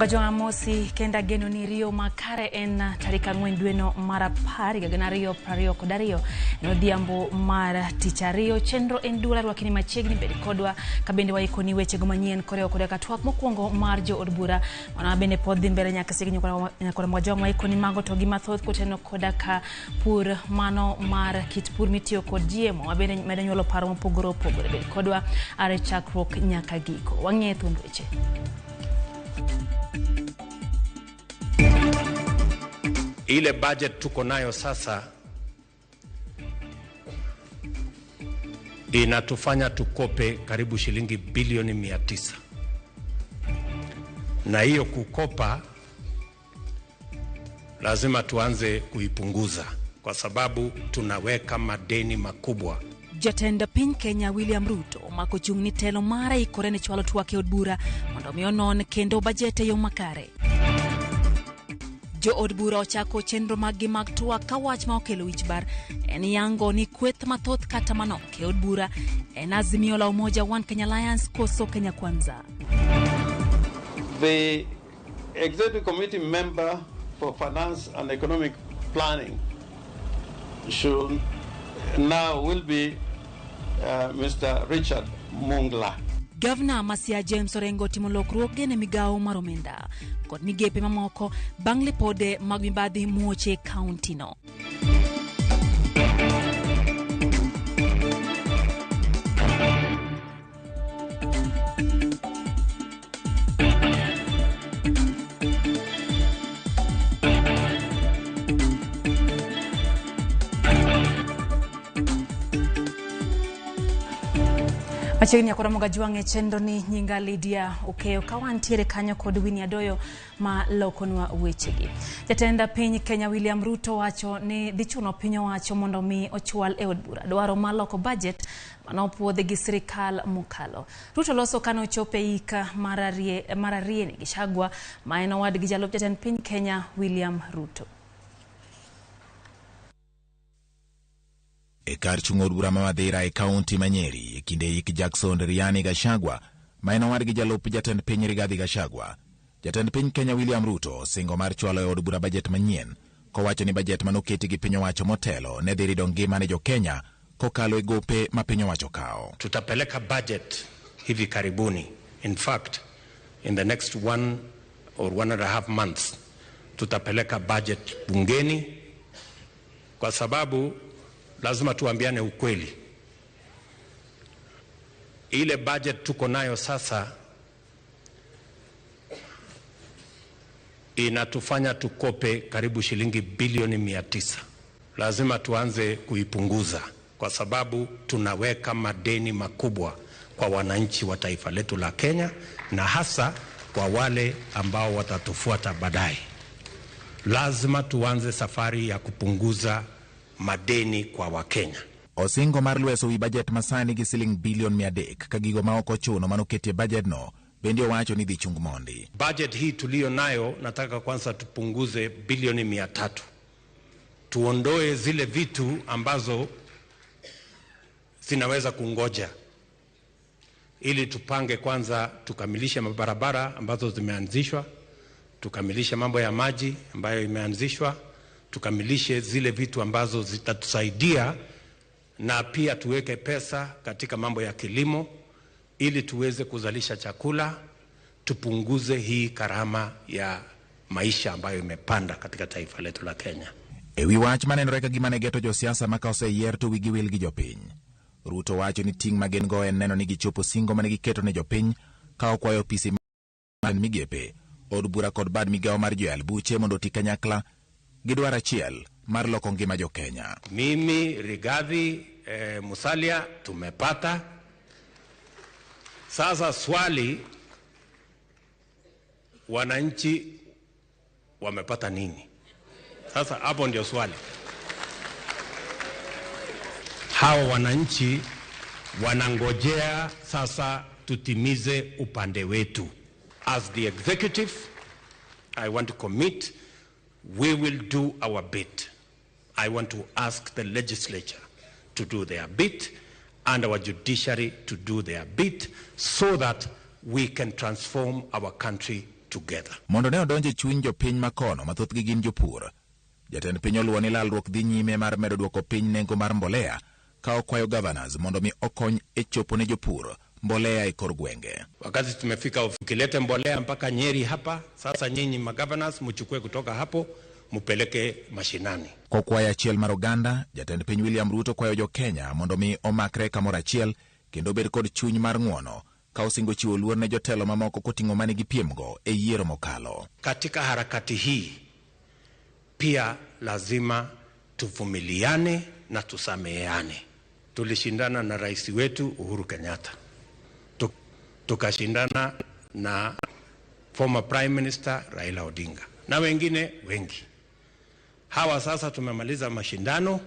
Ramoga Amosi kenda geno ni riyo makare en tarik 4 dweno mar 10 higa 2022 odhiambo mar tich ariyo. Chenro en duol arwakini machiegni, bed kodwa kabende waikoni wechego manyien korewo koda ka twak mokwongo mar jo od bura mano bende pod dhi mbele nyaka sigi nyakora Ramoga waikoni mago to gi mathoth koteno koda ka pur mano mar kit pur mitiyo kod GMO mabende medo nyuolo paro mopogore opogore. Bed kodwa are chakruok nyaka giko. Wang'e thuond weche. Ile budget tuko nayo sasa inatufanya tukope karibu shilingi bilioni 900, na hiyo kukopa lazima tuanze kuipunguza kwa sababu tunaweka madeni makubwa. Jatend piny Kenya William Ruto omako chung' ni telo mare ikore ne chwalo twak e od bura mondo mi onon kendo bajet e yo makare. Jo od bura ochako chenro maggi mag twak ka wach ma okelo wich bar en yango ni kweth mathoth kata manok e od bura en Azimio la Umoja One Kenya Alliance koso Kenya Kwanza. The Executive Committee member for Finance and Economic Planning should now will be Mr. Richard Mungla. Gavana ma Siaya James Orengo timo lokruoge ne migawo mar omenda kod migepe mamoko bang' lipode mag mibadhi muoche kaunti no. Machiegni nyakora Ramoga Jwang' e chenro ni nyinga Lydia Okeyo ka wantiere kanyo kod Winnie Adoyo ma lokonwa wechegi. Jatend piny Kenya William Ruto wacho ni dhi chuno piny owacho mondo mi ochwal e od bura dwaro mar loko budget manopuodhi gi sirikal mokalo. Ruto loso kane ochopo e ik mar Arieni Gachagua ma en owadgi jalup jatend piny Kenya William Ruto. E kar chung' od bura ma Mathira e kaunti ma Nyeri e kinde ik Jackson Riani Gachagua ma en owadgi jalup jatend piny Rigathi Gachagua. Jatend piny Kenya William Ruto singo mar chwalo e od bura bajet manyien kowacho ni bajet manoketi gi piny owacho motelo ne dhi rido ngima ne jo Kenya kokalo e gope ma piny owacho kawo. Tutapeleka budget hivi karibuni. In fact, in the next 1 or 1.5 months tutapeleka budget bungeni kwa sababu lazima tuambiane ukweli. Ile budget tuko nayo sasa inatufanya tukope karibu shilingi bilioni 900. Lazima tuanze kuipunguza kwa sababu tunaweka madeni makubwa kwa wananchi wa taifa letu la Kenya na hasa kwa wale ambao watatufuata baadaye. Lazima tuanze safari ya kupunguza madeni kwa Wakenya. Osingo mar lweso wi bajet masani gi siling bilion 300 ka gigo ma ok ochuno manoketie bajet no bende owacho ni dhi chung mondi. Budget hii tuliyo nayo nataka kwanza tupunguze bilioni 300. Tuondoe zile vitu ambazo zinaweza kungoja ili tupange kwanza, tukamilishe mabarabara ambazo zimeanzishwa, tukamilishe mambo ya maji ambayo imeanzishwa, tukamilishe zile vitu ambazo zitatusaidia, na pia tuweke pesa katika mambo ya kilimo ili tuweze kuzalisha chakula, tupunguze hii gharama ya maisha ambayo imepanda katika taifa letu la Kenya. E wi wach manenore ka gima ne geto josiasa ma ka oseyier to wigi wil gi jopiny. Ruto wacho ni ting' ma gin go en neno ni gichopo singo mane giketo ne jopiny ka okwayo ofisi mar migepe, od bura kod bad migawo mar joyal buche mondo oti kanyakla gi dwaro achiel mar loko ngima jo Kenya. Mimi Rigathi Musalia tumepata. Sasa swali, wananchi wamepata nini? Sasa hapo ndio swali. Hawa wananchi wanangojea sasa tutimize upande wetu. As the executive, I want to commit, we will do our bit. I want to ask the legislature to do their bit and our judiciary to do their bit so that we can transform our country together. Mondo ne odonj e chuny jopiny makono ma thothgi gin jopur. Jatend piny oluwo ni lalruok dhi nyime mar medo duoko piny nengo mar mbolea ka okwayo governors mondo mi okony e chopo ne jopur mbolea e kor gwenge. Wakati tumefika ukilete mbolea mpaka Nyeri hapa, sasa nyinyi magovernors mchukue kutoka hapo mupeleke mashinani. Kokwayo achiel mar oganda, jatend piny William Ruto kwayo jo Kenya mondo mi omakre kamoro achiel kendo obed kod chuny mar ng'uono ka osingo chiwo luor ne jotelo mamoko koting'o mane gipiemgo e yiero mokalo. Katika harakati hii pia lazima tuvumiliane na tusameheane. Tulishindana na rais wetu Uhuru Kenyatta, tukashindana na former Prime Minister Raila Odinga na wengine wengi. Hawa sasa tumemaliza mashindano,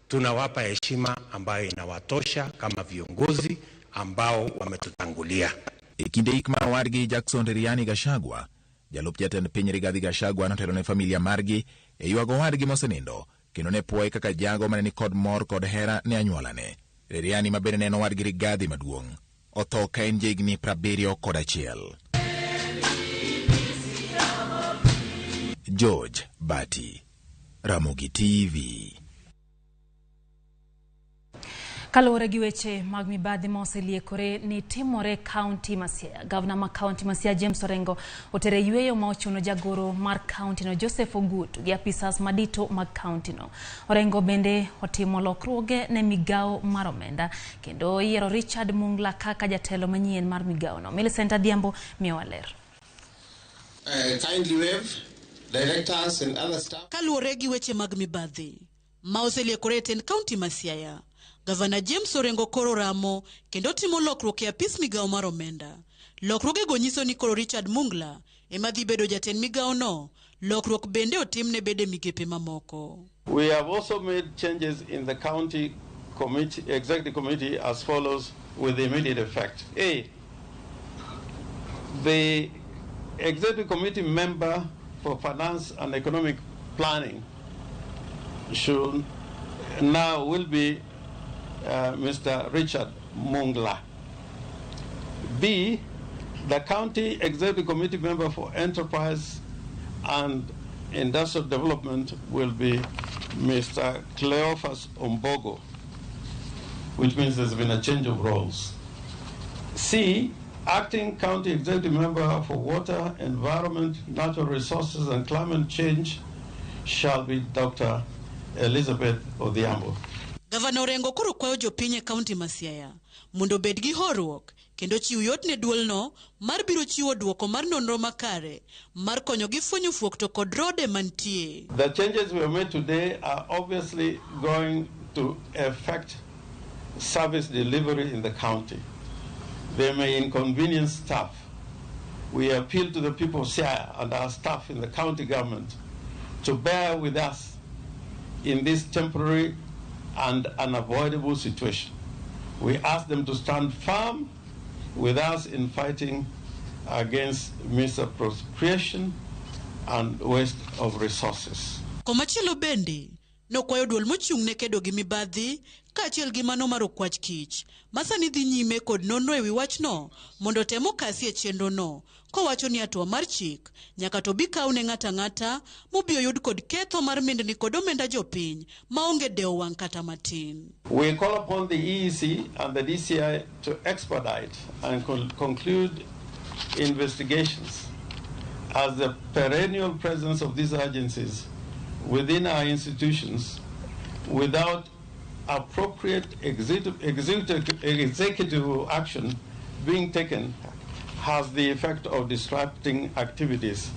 tunawapa heshima ambayo inawatosha kama viongozi ambao wametutangulia. E kinde ik mar owadgi Jackson Riani Gachagua, jalup jatend piny Rigathi Gachagua notelo ne familia margi e ywago owadgi mosenindo kendo ne puoye kaka jago mane ni kod mor kod hera ne anyuolane. Riani ma bende ne en owadgi Rigathi maduong' otho ka en jahigni 71. George Bati, Ramogi TV. Kaluwore gi weche mag mibadhi ma oseliekore ni timore kaunti ma Siaya, gavana ma kaunti ma Siaya James Orengo otere yweyo ma ochuno jagoro mar kaunti no Joseph Ogutu gi apisas madito mag kaunti no. Orengo bende otimo lokruoge ne migawo mar omenda kendo oyiero Richard Mungla kaka jatelo manyien mar migawo no. Millicent Adhiambo miyowa ler. Kindly wave, directors and other staff. Kaluwore gi weche mag mibadhi ma oseliekore e tend kaunti ma Siaya, Gavana James Orengo koro ramo kendo timo lokruok e apis migawo mar omenda. Lokruogego nyiso ni koro Richard Mungla ema dhi bedo jatend migawo no. Lokruok bende otim ne bede migepe mamoko. We have also made changes in the county committee, executive committee as follows with immediate effect. A, the executive committee member for finance and economic planning should now will be Mr. Richard Mungla. B, the county executive committee member for enterprise and industrial development will be Mr. Cleophas Ombogo, which means there's been a change of roles. C, acting county executive member for water, environment, natural resources, and climate change shall be Dr. Elizabeth Odhiambo. Gavana Orengo koro kwayo jopiny e kaunti ma Siaya mondo obed gi horuok kendo chiw yot ne duolno mar biro chiwo duoko mar nonro makare mar konyogi fwenyo fuok to kod rode mantie. The changes we have made today are obviously going to affect service delivery in the county. They may inconvenience staff. We appeal to the people of Siaya and our staff in the county government to bear with us in this temporary and unavoidable situation. We ask them to stand firm with us in fighting against misappropriation and waste of resources. Komachielo bende nokwayo duol mochung' ne kedo gi mibadhi kaachiel gi mano mar okwach kich ma sani dhi nyime kod nonro ewi wachno mondo otem okasi e chenrono kowacho ni hatua mar chik nyaka to bi kaw ne ng'ato ang'ata mobiro yud kod ketho mar mindni kod omenda jopiny maonge dewo wang' kata matin. We call upon the EEC and the DCI to expedite and conclude investigations, as the perennial presence of these agencies within our institutions without appropriate executive action being taken has the effect of disrupting activities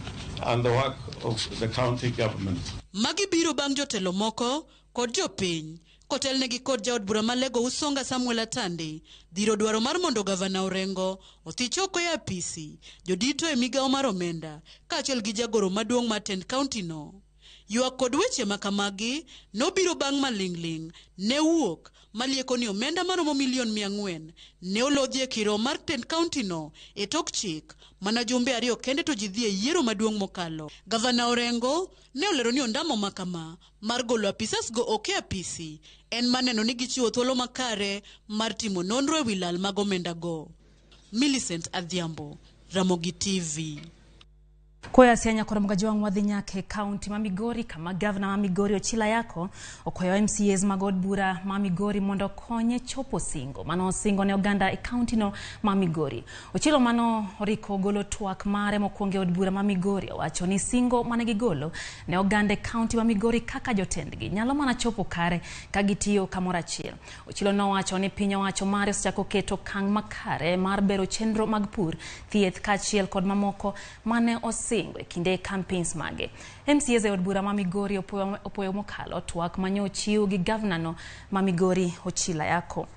and the work of the county government. Magi biro bang' jotelo moko kod jopiny kotelnegi kod jaod bura ma Lego Usonga Samuel Atandi dhiro dwaro mar mondo gavana Orengo othich oko e apisi jodito e migawo mar omenda kaachiel gi jagoro maduong' mar tend kaunti no. Ywak kod weche makamagi nobiro bang' maling'ling' ne wuok malieko ni omenda maromo milion 400 ne olodhi e kiro mar tend kaunti no e tok chik mana jumbe 2 kende to ji dhi e yiero maduong' mokalo. Gavana Orengo ne olero ni ondamo makama mar golo apisas go ok e apisi en maneno ni gichiwo thuolo makare mar timo nonro ewi lal mag omenda go. Millicent Adhiambo, Ramogi TV. Koya sianya kod mgajwang' wadhi nyaka e kaunti ma Migori kama gavana ma Migori Ochila Yako okwayo MCAs mag od bura ma Migori mondo okonye chopo singo mano osingo ne oganda e kaunti no ma Migori. Ochilo mano oriko golo twak mare mokwongo e od bura ma Migori owacho ni singo mane gigolo ne oganda e kaunti ma Migori kaka jotendgi nyalo mana chopo kare ka gitiyo kamoro achiel. Ochilo nowacho ni piny owacho mare osechako keto okang' makare mar bero chenro mag pur, thieth kaachiel kod mamoko mane osingo e kinde campaigns mage. MCAs e od bura ma Migori opoyo mokalo twak mane ochiw gi gavana no ma Migori Ochila Yako.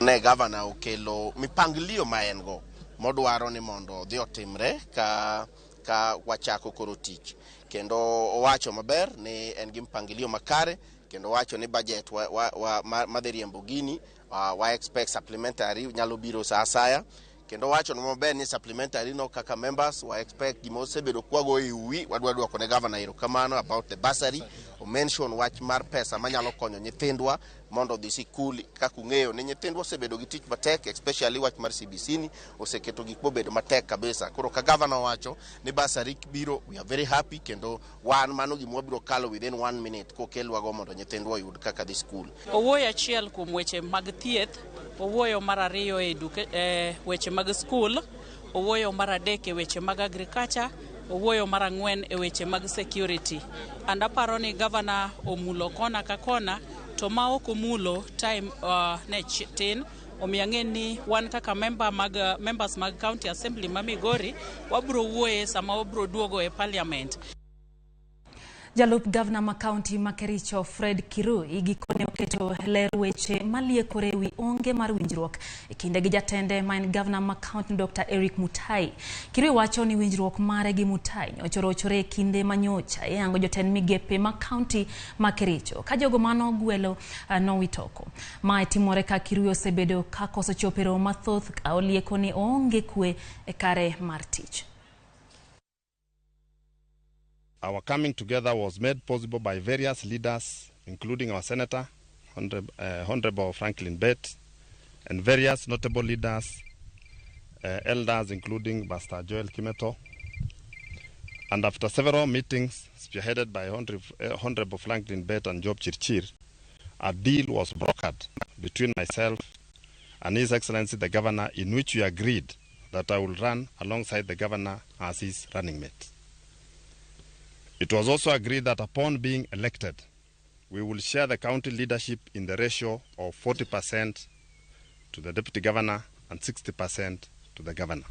Ne gavana okelo mipangilio ma en go modwaro ni mondo odhi otimre ka wachako koro tich, kendo owacho maber ni en gi mpangilio makare, kendo owacho ni budget madhi riembo gini wa expect supplementary nyalo biro sa asaya, kendo owacho maber ni supplementary no kaka members wa expect gima osebedo kwago e uwi wadwa dwoko ne gavana erokamano about the bursary. O mention wach mar pesa manyalo konyo nyithindwa mondo odhi sikul, kaka ung'eyo ni nyithindwa osebedo gi tich matek, especially wach mar CBC ni oseketo gik mobedo matek kabisa. Koro ka gavana owacho ni bursary biro, we are very happy, kendo wan mano gima wabiro kalo within 1 minute kokelwago mondo nyithindwa oyud kaka dhi skul. Owuoyo achiel kuom weche mag thieth, owuoyo mar ariyo e weche mag skul, owuoyo mar adek e weche mag agriculture, owuoyo mar ang'wen e weche mag security. And aparo ni gavana omulo kona ka kona, to ma ok omulo time ne tin, omiyo ang'e ni wan kaka members mag County Assembly ma Migori wabro wuoye sama wabro duogo e parliament. Jalup gavana ma kaunti ma Kericho Fred Kirui gikone oketo ler weche maliekore wi onge mar winjruok e kinde gi jatende ma en gavana ma kaunti Dr. Eric Mutai. Kirui wacho ni winjruok mare gi Mutai nyochorochore e kinde manyocha iyango jotend migepe ma kaunti ma Kericho ka jogo mano gwelo nowitoko. Mae timore ka Kirui osebedo ka koso chopo e romo mathoth ka olieko ni oonge kwe e kare mar tich. Our coming together was made possible by various leaders, including our Senator, Honorable Franklin Bett, and various notable leaders, elders, including Pastor Joel Kimeto. And after several meetings spearheaded by Honorable Franklin Bett and Job Chirchir, a deal was brokered between myself and His Excellency the Governor, in which we agreed that I will run alongside the Governor as his running mate. It was also agreed that upon being elected, we will share the county leadership in the ratio of 40% to the deputy governor and 60% to the governor.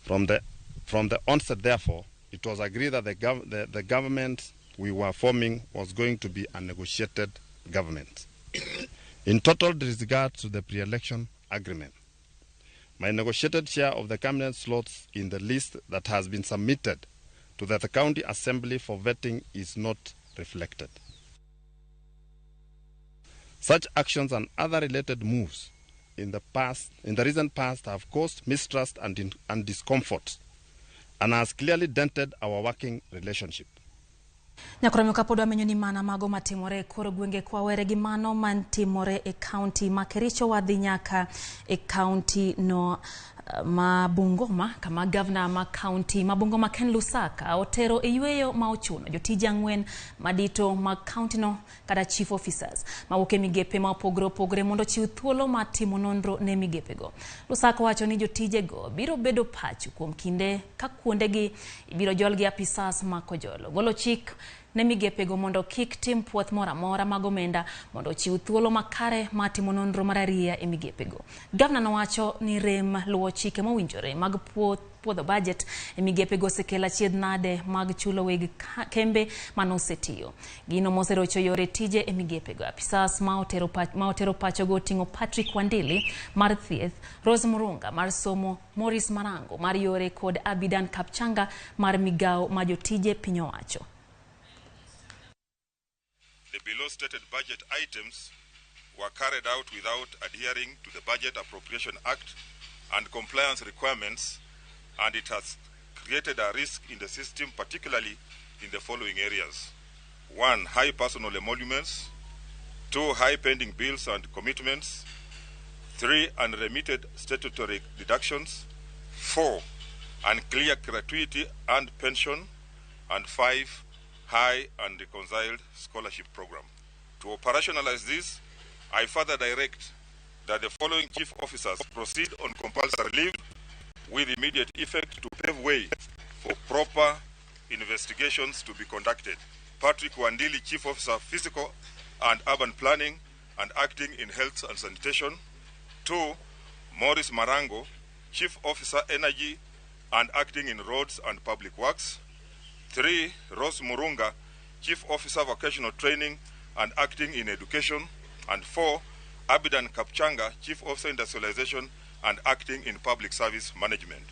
From the onset, therefore, it was agreed that the government we were forming was going to be a negotiated government. In total disregard to the pre-election agreement, my negotiated share of the cabinet slots in the list that has been submitted to the county assembly for vetting is not reflected. Such actions and other related moves in the recent past have caused mistrust and discomfort, and has clearly dented our working relationship. Nyakoromyo kapod wamenyo ni mana mago matimore e kor gwenge kwa were gi mano mantimore e kaunti ma Kericho, wadhi nyaka e kaunti no ma Bungoma kama gavana ma kaunti ma Bungoma Ken Lusaka otero e yweyo ma ochuno jotije ang'wen madito mag kaunti no kata chief officers mawuok e migepe ma opogore opogore mondo ochiw thuolo mar timo nonro ne migepego. Lusaka wacho ni jotijego biro bedo pacho kuom kinde ka kuondegi ibiro jol gi apisas ma kojolo. Golo chik ne migepego mondo kik tim puoth moro amora mag omenda mondo ochiw thuolo makare mar timo nonro mar ariya e migepego. Gavana nowacho ni rem luwo chike mowinjore mag puodho budget e migepego osekelo achiedh nade mag chulo weg kembe manosetiyo. Gino moserocho yore tije e migepego. Apisas ma otero pachogo oting'o Patrick Wandili mar thieth, Rose Murunga mar somo, Maurice Marango mar yore kod Abidan Kapchanga mar migao ma jotije piny owacho. The below stated budget items were carried out without adhering to the Budget Appropriation Act and compliance requirements, and it has created a risk in the system, particularly in the following areas. 1, high personal emoluments; 2, high pending bills and commitments; 3, unremitted statutory deductions; 4, unclear gratuity and pension; and 5, high unreconciled scholarship program. To operationalize this, I further direct that the following chief officers proceed on compulsory leave with immediate effect to pave way for proper investigations to be conducted. Patrick Wandili, Chief Officer, Physical and Urban Planning and Acting in Health and Sanitation. 2, Maurice Marango, Chief Officer, Energy and Acting in Roads and Public Works. 3, Rose Murunga, Chief Officer, Vocational Training and Acting in Education. And 4, Abidan Kapchanga, Chief Officer, Industrialization and Acting in Public Service Management,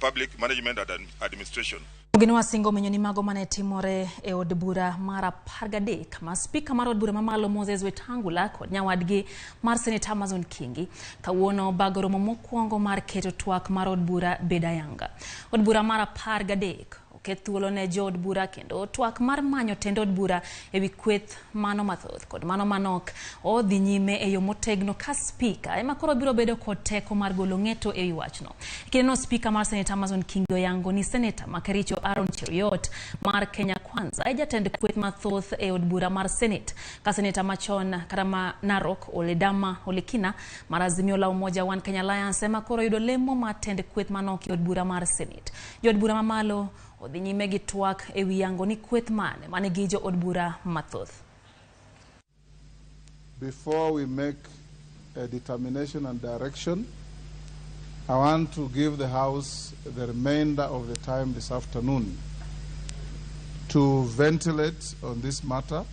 Public Management and Administration. Ogeno wasingo menyo ni mago mane timore e od bura mar 13 ma spika mar od bura mamalo Moses Wetangula kod nyawadgi mar Senator Amazon Kingi kawuono bago romo mokwongo mar keto twak mar od bura bedo ayanga. Od bura mar 13 oket thuolo ne jood bura kendo twak mar manyo tend od bura ewi kweth mano mathoth kod mano manok odhi nyime e yo motegno ka spika ema koro biro bedo kod teko mar golo ng'eto ewi wachno. Kindeno spika mar Senator Amazon Kingi oyango ni Senator ma Kericho Aaron Cheruiyot mar Kenya Kwanza e jatend kweth mathoth e od bura mar Senate, ka seneta machon kata ma Narok Oledama Olekina mar Azimio la Umoja One Kenya Alliance ema koro yudo lemo mar tend kweth manok e od bura mar Senate. Jood bura mamalo odhi nyime gi twak ewi yango ni kweth mane manigi jo od bura mathoth. Before we make a determination and direction, I want to give the House the remainder of the time this afternoon to ventilate on this matter.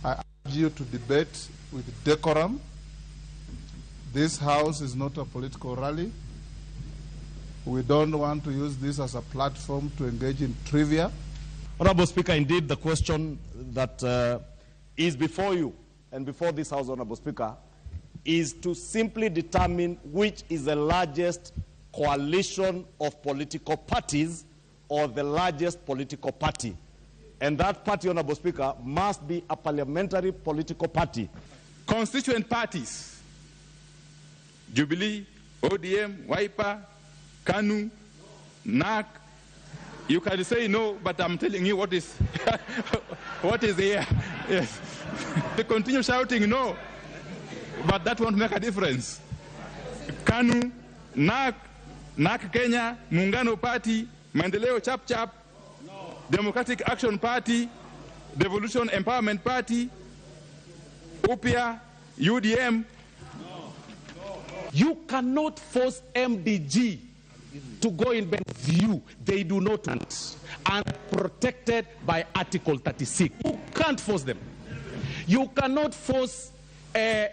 I urge you to debate with decorum. This House is not a political rally. We don't want to use this as a platform to engage in trivia. Honorable Speaker, indeed the question that is before you and before this House, Honorable Speaker, is to simply determine which is the largest coalition of political parties or the largest political party. And that party, Honorable Speaker, must be a parliamentary political party. Constituent parties, Jubilee, ODM, Wiper, KANU, NAC. You can say no, but I'm telling you what is what is here. Yes. They continue shouting no, but that won't make a difference. KANU, NAC, NAC Kenya, Muungano Party, Maendeleo Chap Chap, no. Democratic Action Party, Devolution Empowerment Party, UPIA, UDM. No. No. You cannot force MDG to go in bed with you. They do not want, and protected by Article 36. You can't force them. You cannot force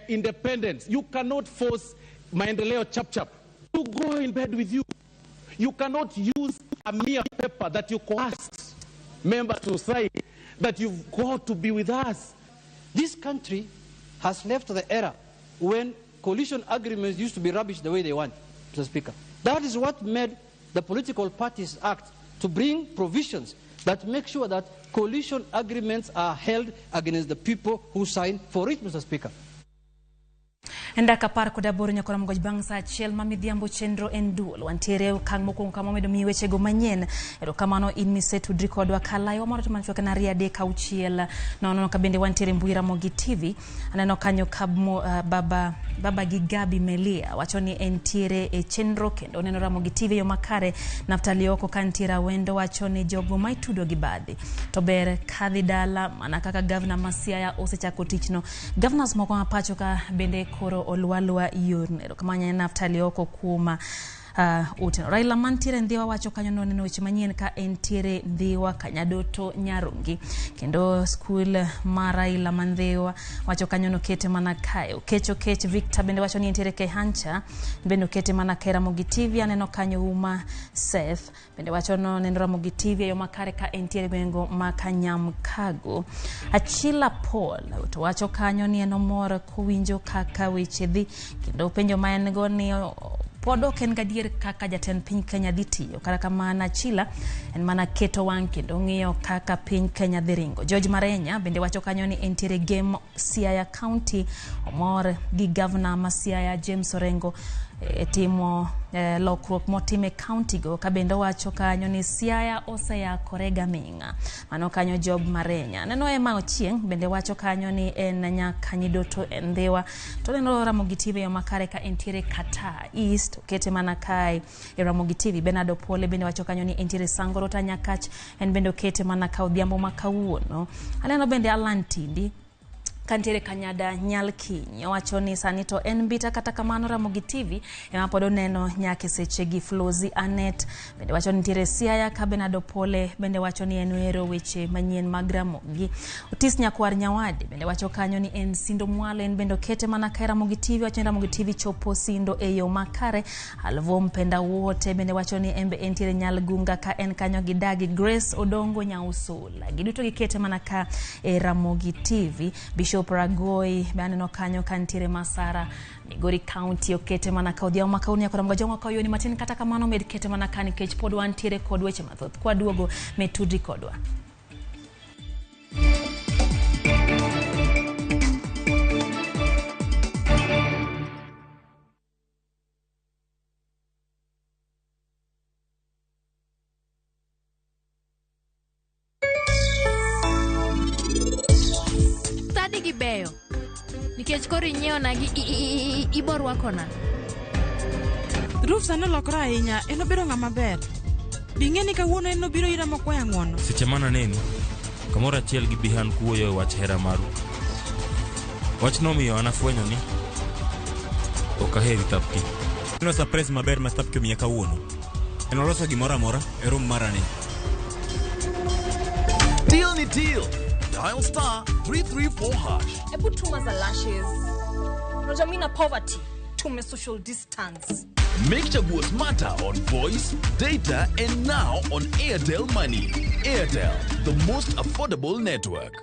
independence. You cannot force Maendeleo Chap Chap to go in bed with you. You cannot use a mere paper that you coerced members to sign that you've got to be with us. This country has left the era when coalition agreements used to be rubbish the way they want, Mr. Speaker. That is what made the Political Parties Act to bring provisions that make sure that coalition agreements are held against the people who sign for it, Mr. Speaker. Ndaka 18 nyakora mgoj bang' saa achiel ma midhiambo chenro en duol. Wantiere okang' mokwongo kama wamedo miyi wechego manyien. Erokamano in misetudri kodwa kalayo moro to manchwak na 2 3 6 0 ka bende wantiere mbui Ramogi TV. Aneno kanyo ka baba gi Gabi Melia wacho ni entiere e chenro kendo oneno Ramogi TV yo makare. Naftali Oko kantiere Awendo wacho ni jogo ma itudo gi badhi to ber kadhi dala mana kaka gavana ma Siaya osechako tichno. Governors moko ma pacho ka bende koro olwalwa yorno. Erokamano Naftali Oko kuom uteno. Raila mantiere Ndhiwa wacho kanyo noneno weche manyien ka entiere Ndhiwa Kanyadoto Nyarungi kendo skul mar Raila Mandhiwa wacho kanyo nokete mana kae. Okech Victor bende wacho ni entiere Kehancha bende okete mana kae Ramogi TV. Aneno kanyo Uma Seth bende wacho noneno Ramogi TV yo makare ka entiere gwengo ma Kanyamkago. Achila Paul to wacho kanyo ni en omor kowinjo kaka weche dhi kendo penjo ma en go ni Pod ok en gadier kaka jatend piny Kenya dhi tiyo. Kata kamano Achila en mana keto wang' kendo ng'iyo kaka piny Kenya dhi ringo. George Marenya bende wacho kanyo ni entiere Gem Siaya County, omor gi gavana ma Siaya James Orengo e timo lokruok motime county go, ka bende owacho kanyo ni Siaya oseyakore gaming'a. Mano kanyo Job Marenya. Neno Emma Ochieng' bende wacho kanyo ni en nyaka Nyidoto e Ndhiwa. To neno Ramogi TV yo makare ka entiere Kata East, okete mana kae e Ramogi TV. Bernard Opole bende wacho kanyo ni entiere Sangorota Nyakach, en bende okete mana ka odhiambo ma kawuono. Aneno bende Alan Tindi kantiere Kanyada Nyalkiny, owacho ni sani to en mbita, kata kamano Ramogi TV ema pod oneno nyaka e sechegi. Flozi Anet bende wacho ni nitiere Siaya, ka Bernard Opole bende wacho ni en ohero weche manyien mag Ramogi. Otis Nyakwar Nyawade bende wacho kanyo ni en Sindo Mwalo, en bende okete mana ka Ramogi TV, wacho ni Ramogi TV chopo Sindo e yo makare. Alvo Mpenda Wote bende wacho ni en be entiere Nyalgunga ka en kanyo gi dagi Grace Odongo Nyausula. Giduto gikete mana ka e Ramogi TV. Bishop Ragoi be aneno kanyo ka nitiere Masara Migori County, okete mana ka odhiambo ma kawuono. Nyakora Mgajongo ka yoni matin, kata kamano med kete mana ka nikech pod wantiere kod weche mathoth. Kwaduogo med tudri kodwa. Sani gibeyo nikech koro inyiewona gi ibo rwakona. Ruf sani olokore ahinya, en obedo ng'ama ber. Bing'e ni kawuono en nobiro ira mokwaya ng'uono. Seche mananeni, kamoro achiel gi Bihan kuwuoyo e wach hera maru. Wachno omiyo an afwenyo ni ok aheri Thapki. Neno surprise maber ma Thapki omiya kawuono. En oloso gimoro amora e room marani. Deal ni deal. Dial star 334 hash. Hebu tuma za lashes. Unajua mimi na poverty. Tume social distance. Make Chaguo smarter on voice, data, and now on Airtel Money. Airtel, the most affordable network.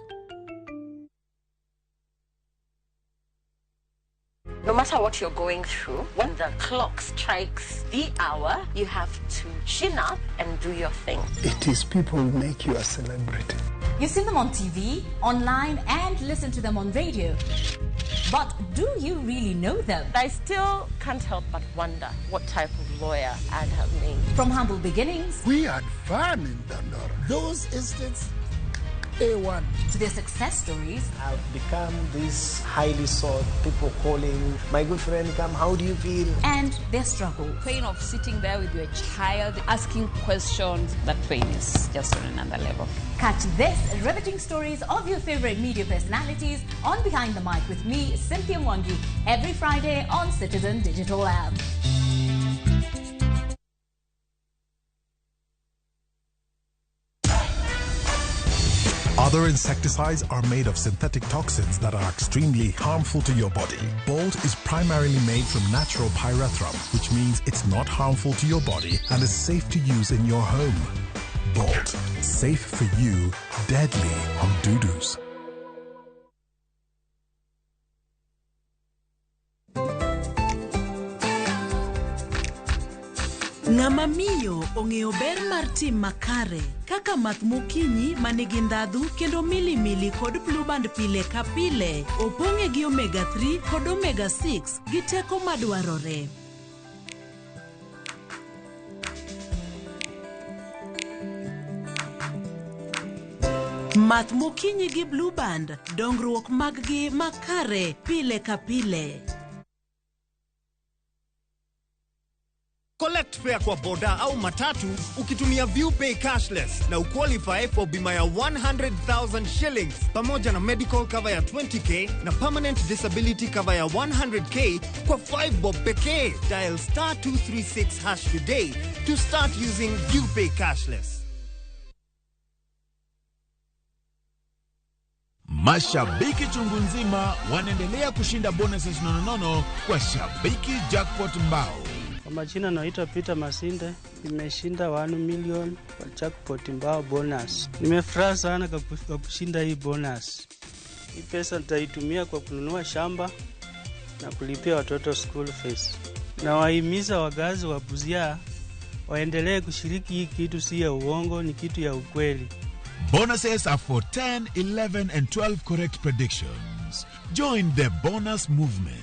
No matter what you're going through, when the clock strikes the hour, you have to chin up and do your thing. It is people who make you a celebrity. You've seen them on TV, online, and listen to them on radio. But do you really know them? I still can't help but wonder what type of lawyer I'd have made. From humble beginnings. We had fun in Dandora. Those estates, A1. To their success stories. I've become this highly sought, people calling, my good friend, come, how do you feel? And their struggle. Pain of sitting there with your child, asking questions, that pain is just on another level. Catch this riveting stories of your favorite media personalities on Behind the Mic with me, Cynthia Mwangi, every Friday on Citizen Digital App. Other insecticides are made of synthetic toxins that are extremely harmful to your body. Bolt is primarily made from natural pyrethrum, which means it's not harmful to your body and is safe to use in your home. Bolt, safe for you, deadly on dudus. Ng'ama miyo ong'eyo ber mar tim makare kaka math mokinyi manigi ndhadhu kendo milimili kod Blue Band pile ka pile opong'e gi omega 3 kod omega 6 gi teko madwarore. Math mokinyi gi Blue Band, dongruok mag-gi makare pile ka pile. Collect fare kwa boda au matatu ukitumia ViewPay cashless na uqualify for bima ya 100,000 shillings pamoja na medical cover ya 20k na permanent disability cover ya 100k kwa 5 bob pekee. Dial star 236 hash today to start using ViewPay cashless. Mashabiki chungu nzima wanaendelea kushinda bonuses nononono kwa Shabiki Jackpot Mbao. Kwa majina naitwa Peter Masinde, nimeshinda 1 million kwa jackpot mbao bonus. Nimefurahi sana kwa kushinda hii bonus. Hii pesa nitaitumia kwa kununua shamba na kulipia watoto school fees. Nawahimiza wakazi wa Busia waendelee kushiriki hii kitu, si ya uongo, ni kitu ya ukweli. Bonuses are for 10, 11, and 12 correct predictions. Join the bonus movement.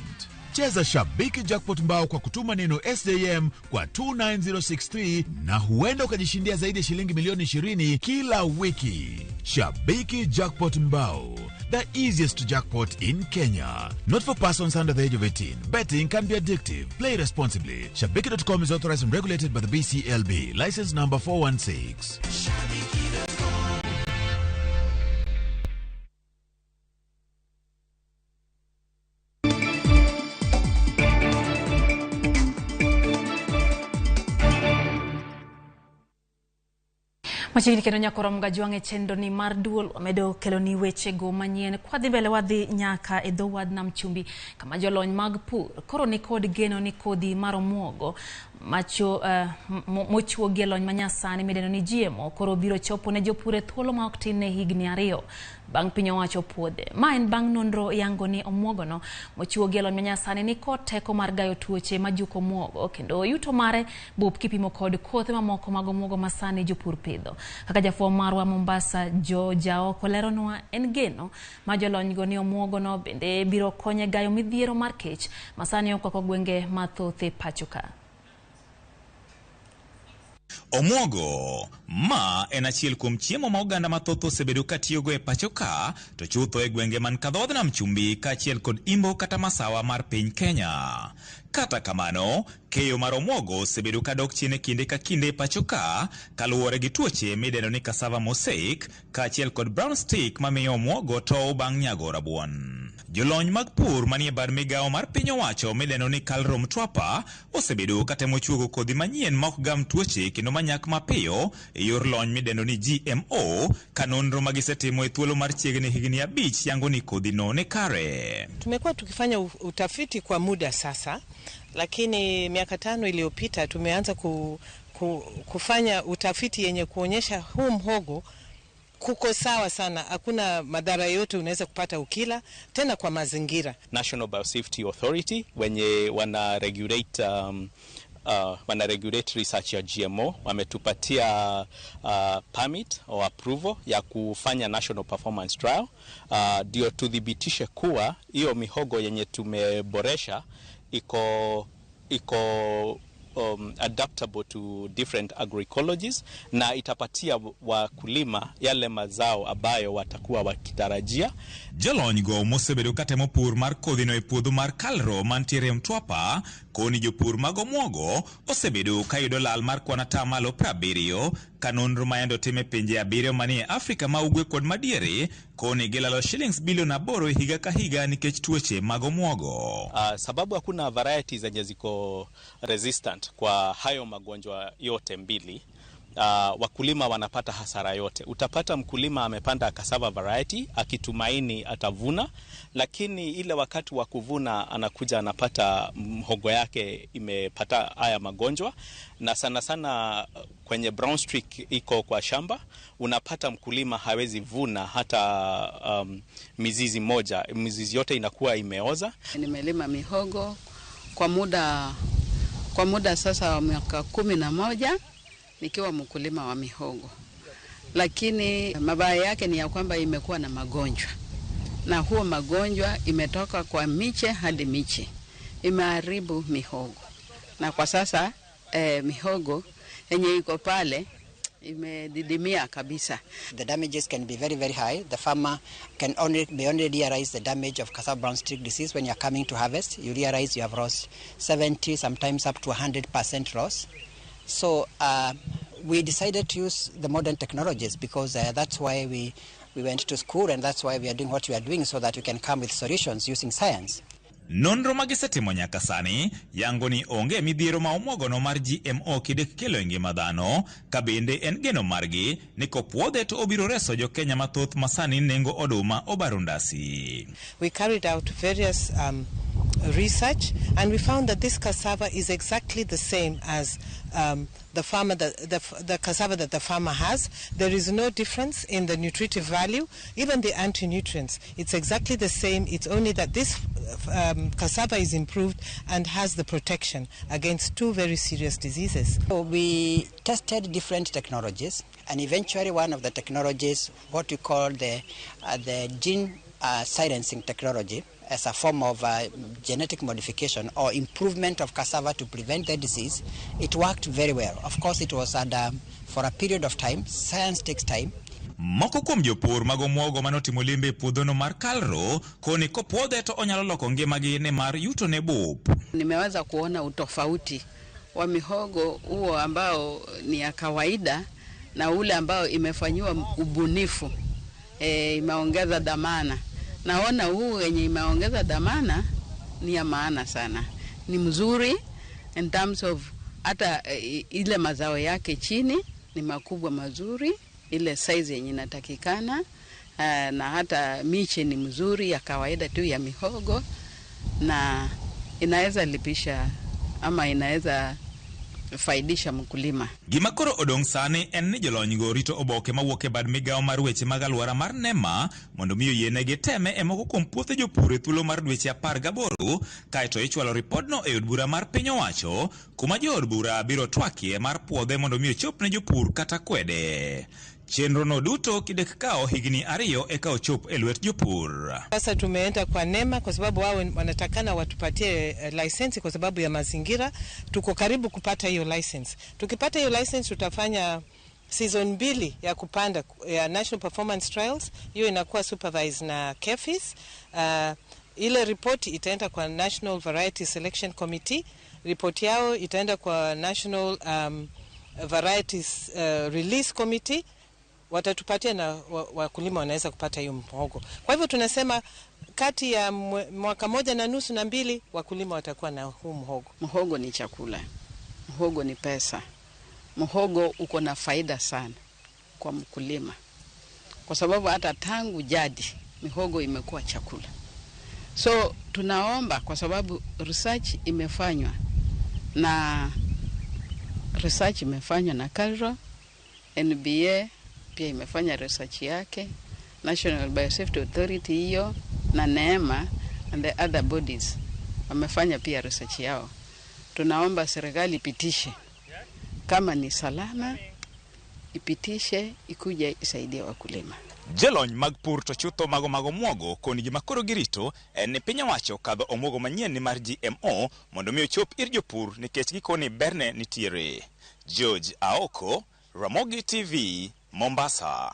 Cheza Shabiki Jackpot Mbao kwa kutuma neno SJM kwa 29063 na huenda ukajishindia zaidi ya shilingi milioni 20 kila wiki. Shabiki Jackpot Mbao, the easiest jackpot in Kenya. Not for persons under the age of 18. Betting can be addictive. Play responsibly. Shabiki.com is authorized and regulated by the BCLB. License number 416. Machiegni kendo nyako rom gajwang' e chenro ni mar duol wamedo kelo ni wechego manyien. Kwadhi mbele wadhi nyaka e dho wadh nam chumbi kama jolony mag pur koro ni kod geno ni kodhi mar omuogo mochuogi e lony manyasani midendo ni GMO koro biro chopo ne jopur e thuolo ma ok tin ne higni 2 bang' piny owacho puodhe. Ma en bang' nonro yango ni omuogono mochuogi e lony manyasani ni kod teko mar gayo tuoche majuko omuogo kendo yuto mare bup kipimo kod kothe mamoko mag omuogo masani jopur pidho. Kaka jafwambo marwa Mombasa Jo Jaoko leronwa en geno ma jolonygo ni omuogono bende biro konye gayo midhiero mar kech masani okwako gwenge mathoth e pacho ka. Omuogo ma en achiel kuom chiemo ma oganda mathoth osebedo katiyogo e pacho ka, to chutho e gwenge man ka dhodh nam chumbi kaachiel kod imbo kata masawa mar piny Kenya. Kata kamano, keyo mar omuogo osebedo kadok chien e kinde ka kinde e pacho ka, kaluwore gi tuoche midendo ni cassava mosaic kaachiel kod brown stick mamiyo omuogo tow bang' nyago rabuon. Jolony mag pur manie bad migawo mar piny owacho midendo ni Kalro Mtwapa osebedo katemo chuogo kodhi manyien ma ok gam tuoche kendo manyak mapiyo e yor lony midendo ni GMO, ka nonro magisetimo e thuolo mar chiegni higni 5 yango ni kodhi no ni kare. Tumekuwa tukifanya utafiti kwa muda sasa, lakini miaka 5 iliyopita tumeanza kufanya utafiti yenye kuonyesha huu mhogo kuko sawa sana, hakuna madhara yote unaweza kupata ukila, tena kwa mazingira. National Biosafety Authority wenye wana regulate research ya GMO wametupatia permit au approval ya kufanya national performance trial, ndio tudhibitishe kuwa hiyo mihogo yenye tumeboresha iko adaptable to different agroecologies na itapatia wakulima yale mazao ambayo watakuwa wakitarajia. Jolony go mosebedo katemo pur mar kodhino e puodho mar Kalro mantiere Mtwapa koni jopur mag omuogo osebedo kayudo lal mar kwan 70% ka nonro mayando tim e pinje 7 manie Afrika ma ugwe kod madiere koni gilalo shillings bilion 8 higa ka higa nikech tuoche mag omuogo. Sababu hakuna varieties zenye ziko resistant kwa hayo magonjwa yote mbili, wakulima wanapata hasara yote. Utapata mkulima amepanda cassava variety akitumaini atavuna, lakini ile wakati wa kuvuna anakuja anapata mhogo yake imepata haya magonjwa, na sana sana kwenye brown streak iko kwa shamba, unapata mkulima hawezi vuna hata mizizi moja, mizizi yote inakuwa imeoza. Nimelima mihogo kwa muda sasa wa miaka 11 nikiwa mkulima wa mihogo. Lakini mabaya yake ni ya kwamba imekuwa na magonjwa. Na huo magonjwa imetoka kwa miche hadi miche. Imeharibu mihogo. Na kwa sasa mihogo yenye iko pale imedidimia kabisa. The damages can be very, very high. The farmer can only realize the damage of cassava brown streak disease when you are coming to harvest. You realize you have lost 70, sometimes up to 100% loss. So we decided to use the modern technologies because that's why we went to school, and that's why we are doing what we are doing, so that we can come with solutions using science. Nonro magisetimo nyaka sani yango ni onge midhiero ma omuogono mar GMO kidek kelo e ngima dhano, ka bende en geno margi ni kopuodhe to obiro reso jo Kenya mathoth masani nengo oduma obaro ndasi. We carried out various research, and we found that this cassava is exactly the same as the farmer the cassava that the farmer has. There is no difference in the nutritive value, even the anti-nutrients. It's exactly the same. It's only that this cassava is improved and has the protection against two very serious diseases. So we tested different technologies, and eventually one of the technologies, what we call the gene silencing technology, as a form of genetic modification or improvement of cassava to prevent the disease, it worked very well. Of course, it was under, for a period of time. Science takes time. Moko kuom jopur mag omuogo manotimo limbe e puodhono mar Kalro koni kopuodhe to onyalo loko ngimagi nimar yuto ne bup. Nimeweza kuona utofauti wa mihogo huo ambao ni ya kawaida na ule ambao imefanyiwa ubunifu, imeongeza dhamana. Naona huu wenye imeongeza dhamana ni ya maana sana, ni mzuri in terms of hata ile mazao yake chini ni makubwa mazuri, ile size yenye inatakikana, na hata miche ni mzuri ya kawaida tu ya mihogo, na inaweza lipisha ama inaweza faidisha mkulima. Gima koro odong' sani en ni jolony go rito oboke mawuok e bad migawo mar weche mag alwora mar NEMA mondo mi oyienegi teme e moko kuom puothe jopur e thuolo mar dweche 18 kaeto ichwalo ripodno e od bura mar piny owacho kuma jood bura biro twakie mar puodhe mondo mi ochop ne jopur kata kwede. Chenro no duto kidek kawo higni 2 eka ochop e lwet jopur. Sasa tumeenda kwa NEMA kwa sababu wao wanatakana watupatie license kwa sababu ya mazingira. Tuko karibu kupata hiyo license. Tukipata hiyo license tutafanya season 2 ya kupanda ya National Performance Trials. Hiyo inakuwa supervised na KEPHIS. Ile ripoti itaenda kwa National Variety Selection Committee. Ripoti yao itaenda kwa National Varieties Release Committee. Watatupatia na wakulima wanaweza kupata hiyo mhogo. Kwa hivyo tunasema kati ya mwaka 1.5 na 2 wakulima watakuwa na huu mhogo. Mhogo ni chakula, mhogo ni pesa, mhogo uko na faida sana kwa mkulima, kwa sababu hata tangu jadi mihogo imekuwa chakula. So tunaomba, kwa sababu research imefanywa na KALRO, NBA pia imefanya research yake, National Biosafety Authority hiyo na NEMA and the other bodies wamefanya pia research yao. Tunaomba serikali ipitishe kama ni salama, ipitishe ikuje isaidie wakulima. Jolony mag pur to chutho mago mag omuogo koni gima koro girito en ni piny owacho kadho omuogo manyien ni mar GMO mondo mi ochop ir jopur nikech gikoni berne nitiere. George Aoko, Ramogi TV, Mombasa.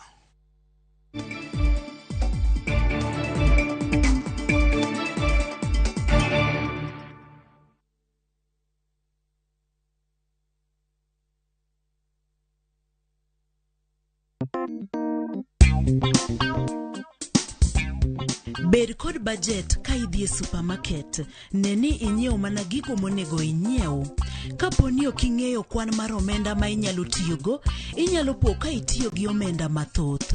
Bed kod budget ka idhi e supermarket. Ne ni inyiewo mana gigo monego inyiew. Kapo ni ok ing'eyo kwan mar omenda ma inyalo tiyogo, inyalo po ka itiyo gi omenda mathoth.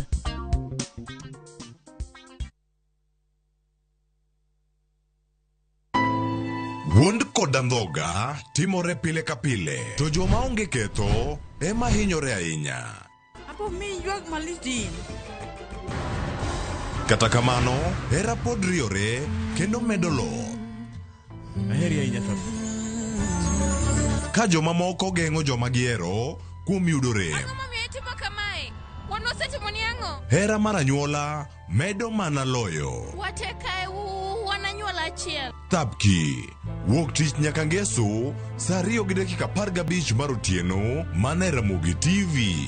Wuond kod andhoga timore pile ka pile, to joma onge ketho ema hinyore ahinya. Kata kamano, hera pod riore kendo medo loth. Ka jomamoko geng'o joma gihero kuom yudo rem. Hera mar anyuola medo mana loyo. Thapki wuok tich nyaka ngeso saa 2:15 mar otieno mana e Ramogi TV.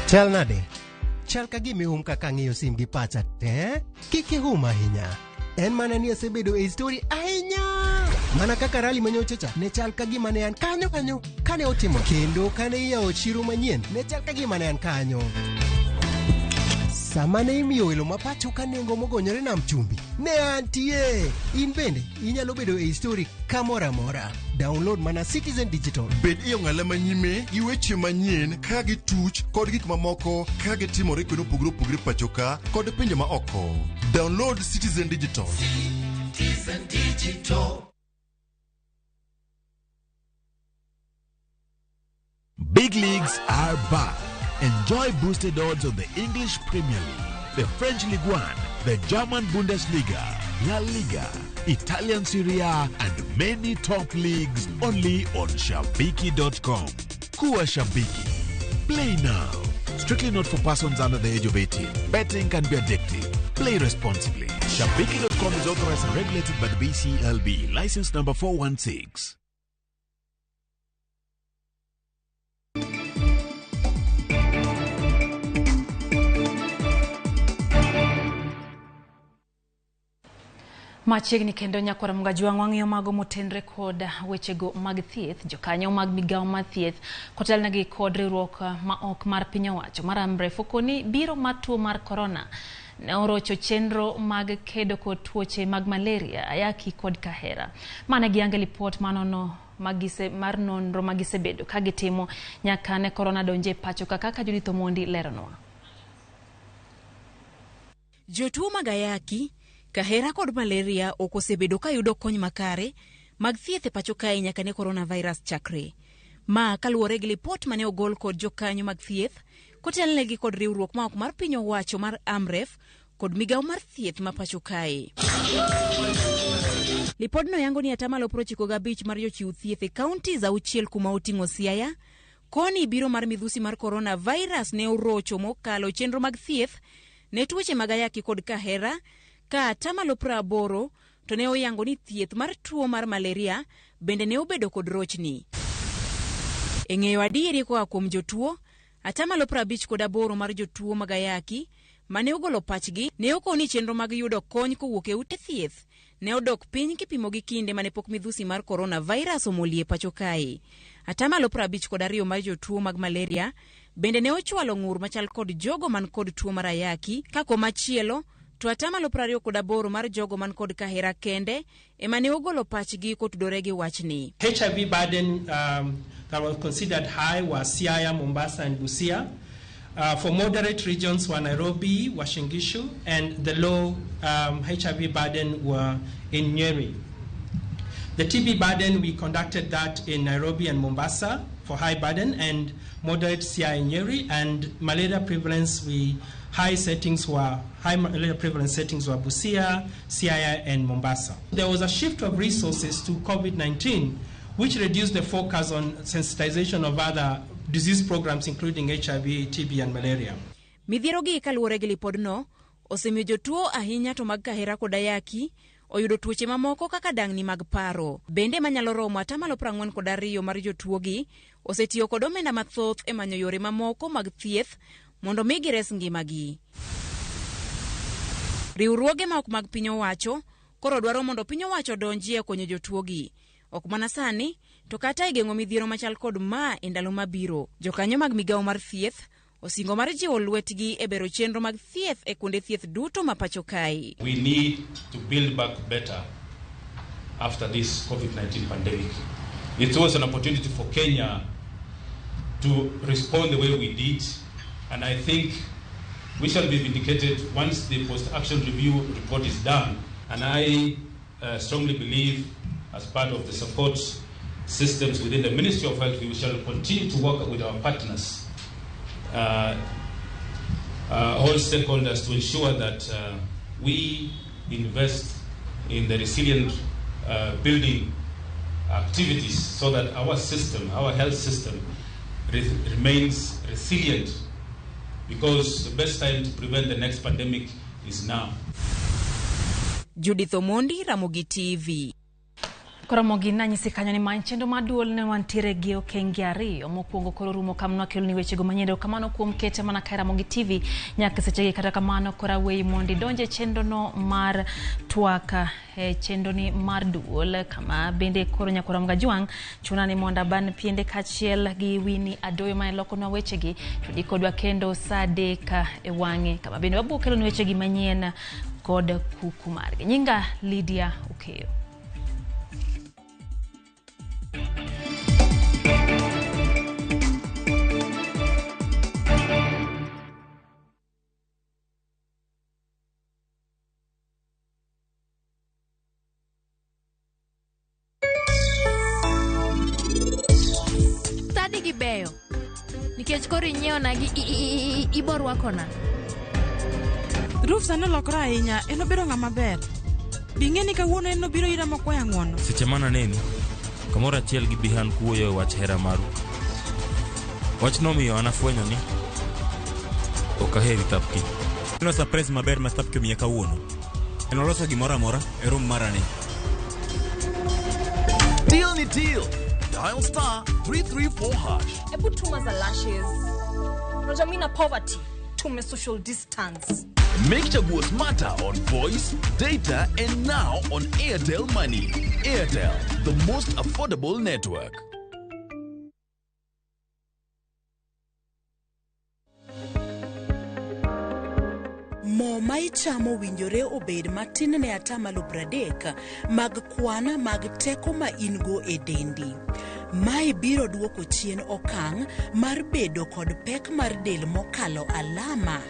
Chal nade? Chal ka gima ihum kaka ang'iyo sim gi pacha te? Kik ihum ahinya. En mana ni asebedo e story ahinya. Mana kaka rally manyocha cha, ne chal ka gima ne an kanyo kanyo kane otimo. Kendo kane iyawo chiro manyien, ne chal ka gima ne an kanyo. Sama ne imiyo welo ma pacho ka nengo mogonyore nam chumbi, ne antie. In bende inyalo bedo e histori kamoro amora. Download mana Citizen Digital. Bed e ong'ala manyime gi weche manyien ka gituch kod gik mamoko ka gitimore kuonde mopogore opogore pacho ka kod pinje ma oko. Download Citizen Digital. Citizen Digital. Big leagues are back. Enjoy boosted odds on the English Premier League, the French Ligue 1, the German Bundesliga, La Liga, Italian Serie A, and many top leagues only on Shabiki.com. Kuwa Shabiki. Play now. Strictly not for persons under the age of 18. Betting can be addictive. Play responsibly. Shabiki.com is authorized and regulated by the BCLB. License number 416. Machiegni kendo nyakwar Mgajwang' wang'iyo mago motenre kod wechego mag thieth. Jokanyo mag migawo mar thieth kotelnegi kod riwruok ma ok mar piny owacho mar Amref okoni biro mar tuo mar korona ne orocho chenro mag kedo kod tuoche mag malaria, ayaki kod kahera. Mane giyange lipot manono magise mar nonro magisebedo ka gitimo nyaka ne korona donje e pacho kaka Judith Omondi leronwa. Jotuo mag ayaki, kahera kod malaria ok osebedo ka yudo kony makare mag thieth e pacho kae nyaka ne coronavirus chakre. Ma kaluwore gi lipot mane ogol kod jokanyo mag thieth kotelnegi kod riwruok ma ok mar piny owacho mar Amref kod migawo mar thieth ma pacho kae. Lipodno yango ni atamalo 95 mar jochiw thieth e counties 6 kuma oting'o Siaya, koni biro mar midhusi mar coronavirus ne orocho mokalo chenro mag thieth ne tuoche mag ayaki kod kahera, ka atamalo 80 to ne oyango ni thieth mar tuo mar malaria bende ne obedo kod rochni. E ng'eyo adieri koa kuom jotuo, atamalo 58 mar jotuo mag ayaki mane ogolo pachgi ne okoni chenro mag yudo kony kowuok e ute thieth ne odok piny kipimo gi kinde mane pok midhusi mar coronavirus omolie pacho kae. Atamalo 52 mar jotuo mag malaria bende ne ochwalo ng'ur machal kod jogo man kod tuo mar ayaki, ka komachielo to atamalo 28 mar jogo man kod kahera kende ema ne ogolo pachgi kotudore gi wachni. HIV burden that was considered high were Siaya, Mombasa and Busia. For moderate regions were Nairobi, Washingishu, and the low HIV burden were in Nyeri. The TB burden, we conducted that in Nairobi and Mombasa for high burden, and moderate Siaya in Nyeri, and malaria prevalence, we high settings were high malaria prevalence settings were Busia, Siaya, and Mombasa. There was a shift of resources to COVID-19, which reduced the focus on sensitization of other disease programs including HIV, TB, and malaria. Midhiero gi kaluwore gi lipodno osemiyo jotuo ahinya to mag kahera kod ayaki oyudo tuoche mamoko kaka dang'ni mag paro. Bende manyalo romo atamalo 42 mar jotuo gi osetiyo kod omenda mathoth e manyo yore mamoko mag thieth mondo mi gires ngimagi. Riwruoge ma ok mag piny owacho koro dwaro mondo piny owacho odonjie e konyo jotuo gi. Ok mana sani, to kata e geng'o midhiero machal kod ma e ndalo mabiro. Jokanyo mag migawo mar thieth osingo mar jiwo lwetgi e bero chenro mag thieth e kuonde thieth duto ma pacho kae. We need to build back better after this COVID-19 pandemic. It was an opportunity for Kenya to respond the way we did, and I think we shall be vindicated once the post-action review report is done. And I strongly believe, as part of the support systems within the Ministry of Health, we shall continue to work with our partners, all stakeholders, to ensure that we invest in the resilient building activities so that our system, our health system, remains resilient, because the best time to prevent the next pandemic is now. Judith Omondi, Ramogi TV. Koromo gi nanyisi kanyo ni man chenro mar duol ne wantiere gi okenge ariyo. Mokwongo koro rumo kamano akeloni wechego manyien. Erokamano kuom kete mana ka Ramogi TV nyaka sechegi. Kata kamano koro aweyi mondo idonje chenro no mar twak e chenro ni mar duol, kama bende koro nyakwar Ramogi Ajwang' chuna ni mondo aban piende kaachiel gi Winnie Adoyo mane lokonwa wechegi to di kodwa kendo saa 3 e wang'e, kama bende wabiro keloni wechegi manyien kod kuku margi. Nyinga Lydia Okeyo. Sani gibeyo nikech koro inyiewona gi ibo rwakona. Ruf sani olokore ahinya, en obedo ng'ama ber. Bing'e ni kawuono en nobiro ira mokwaya ng'uono. Seche mananeni, kamoro achiel gi Bihan kuwuoyo e wach hera maru. Wachno omiyo an afwenyo ni ok aheri Thapki. Neno surprise maber ma Thapki omiya kawuono. En oloso gimoro amora e room marani. Deal ni deal. Dial star 334 hash. Hebu tuma za lashes. Unajua mimi na poverty. Tume social distance. Make Chaguo smarter on voice, data, and now on Airtel Money. Airtel, the most affordable network. Mo ma ichamo owinjore obed matin ne 30% mag kwan mag teko ma in-go e dendi. Mae biro duoko chien okang' mar bedo kod pek mar del mokalo alama.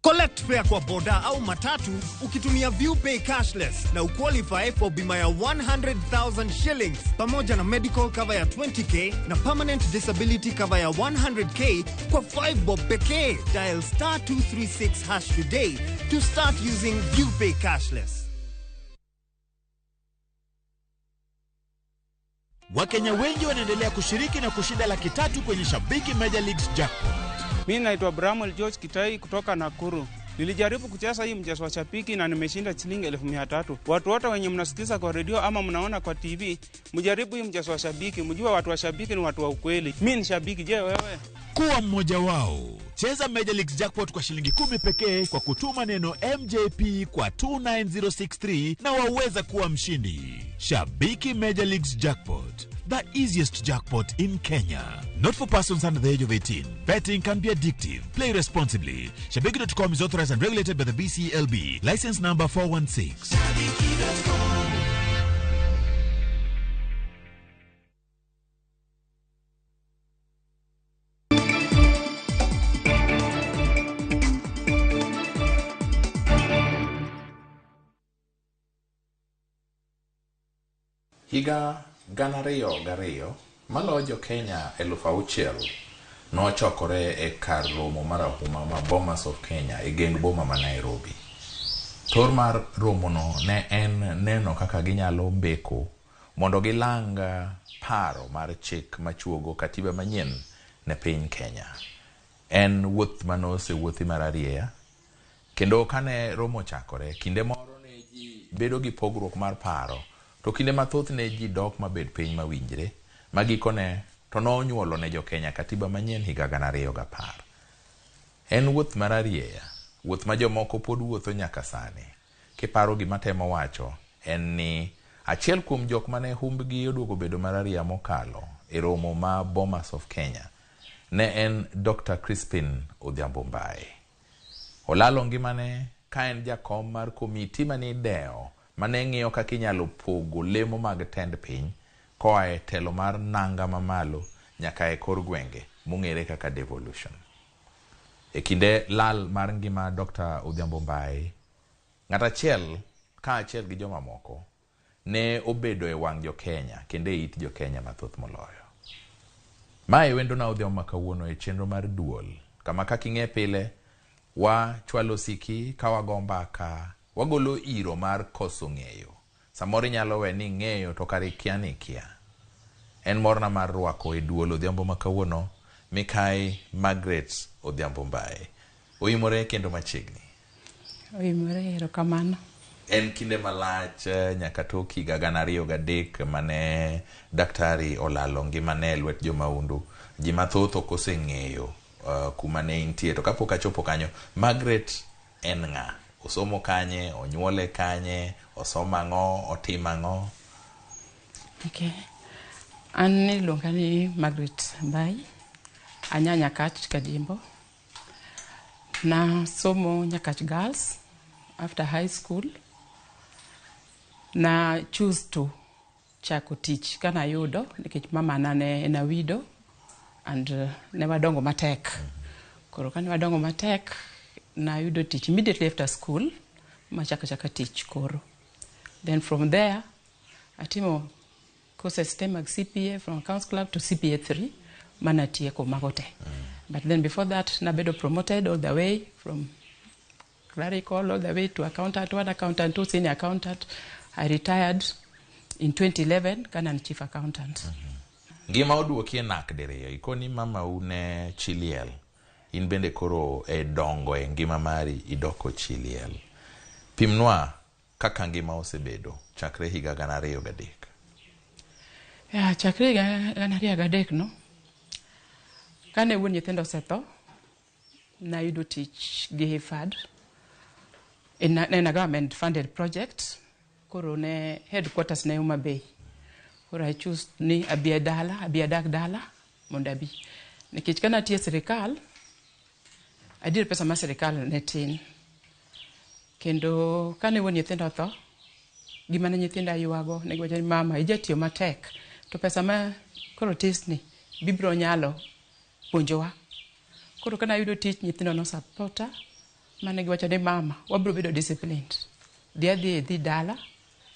Collect fare kwa boda au matatu ukitumia ViewPay cashless na uqualify for bima ya 100,000 shillings pamoja na medical cover ya 20k na permanent disability cover ya 100k kwa 5 bob pekee. Dial star 236 hash today to start using ViewPay cashless. Wakenya wengi wanaendelea kushiriki na kushinda 300,000 kwenye Shabiki Major Leagues Jackpot. Mi naitwa Bramwell George Kitai kutoka Nakuru. Nilijaribu kucheza hii mchezo wa Shabiki na nimeshinda shilingi 300,000. Watu wote wenye mnasikiza kwa redio ama mnaona kwa TV, mjaribu hii mchezo wa Shabiki. Mjue watu wa Shabiki ni watu wa ukweli. Mi ni shabiki, je wewe? Kuwa mmoja wao. Cheza Major Leagues Jackpot kwa shilingi 10 pekee kwa kutuma neno MJP kwa 29063 na waweza kuwa mshindi. Shabiki Major Leagues Jackpot, the easiest jackpot in Kenya. Not for persons under the age of 18. Betting can be addictive. Play responsibly. Shabiki.com is authorized and regulated by the BCLB. License number 416. Higa 2002 maloyo jo-Kenya 6,000 nochokore e kar romo marahuma ma Bomas of Kenya e geng boma ma Nairobi. Thor mar romono ne en neno kaka ginyalo mbeko mondo gilang paro mar chik machuogo katiba manyien ne piny Kenya. En wuoth manosewuothi mararieya kendo kane romo chakore kinde moro ne ji bedo gi pogruok mar paro. To kinde mathoth ne ji dok mabed piny mawinjre magikone to nonyuolo ne jo-Kenya katiba manyien higa 2010. En wuoth mararieya, wuoth ma jomoko pod wuotho nyaka sani. Kiparo gima temo wacho en ni achiel kuom jok mane humbgi oduogo bedo mararieya mokalo e romo ma Bomas of Kenya ne en Dr. Crispin Odhiambo Mbae. Olalo ngimane ka en jakom mar komiti manidewo mane ng'iyo kaka inyalo pogo lemo mag tend piny koa e telo mar nanga mamalo nyaka e kor gwenge mong'ere kaka devolution. E kinde lal mar ngima Dr. Odhiambo Mbae, ng'at achiel kaachiel gi jomamoko ne obedo e wang' jo-Kenya kendo e it jo-Kenya mathoth moloyo. Mae wendona Odhiambo ma kawuono e chenro mar duol, kama kaka ing'e pile wachwalo siki ka wago mbaka, wagolo iro mar koso ng'eyo. Samoro inyalo we ni ng'eyo to kare ikia ni ikia. En morna mar rwako e duol Odhiambo ma kawuono Mikai Margaret Odhiambo Mbae. Oimore kendo machiegni. Oimore, erokamano. En kinde malach nyaka tok higa 2003 mane daktari olalo ngimane e lwet jomaundu. Ji mathoth ok oseng'eyo kuma ne intie. To kapok achopo kanyo, Margaret en ng'a? Osomo kanye? Onyuole kanye? Osomo ang'o? Otimo ang'o? Okay. An iluonga ni Margaret Mbai. Anya Nyakach Kajimbo. Nasomo Nyakach Girls after high school. Na choose to chako tich kanayudo nikech mama na ne en a widow and ne wadongo matek. Koro kane wadongo matek, nayudo tich immediately after school, machako chaka tich koro. Then from there, atimo courses te mag CPA from accounts clerk to CPA 3 manatieko mago te. But then before that, nabedo promoted all the way from clerical all the way to accountant 1, accountant 2, senior accountant. I retired in 2011 kana an chief accountant. Ngima oduoki e nak diriyo. Ikoni mamau ne chi liel. In bende koro e dongo e ngima mari idoko chi liel. Pimnwa kaka ngima osebedo chakre higa 2003. Yeah, chakre higa 2003 no, kane wuon nyithindo osetho, nayudo tich gi IFAD. En a government funded project. Koro ne headquarters ne Homa Bay. Koro I choose ni abi dala, abi adak dala mondo abi. Nikech kana atiyo e sirikal, adier pesa mar sirikal ne tin. Kendo kane wuon nyithindo otho, gima ne nyithinda ywago, ne giwacho ni mama ijatiyo matek, to pesa ma koro tisni bibiro nyalo puonjowa. Koro kana ayudo tich, nyithindo no supporta, mane giwacho ni mama, wabiro bedo disciplined. Dhi adhi idhi dala,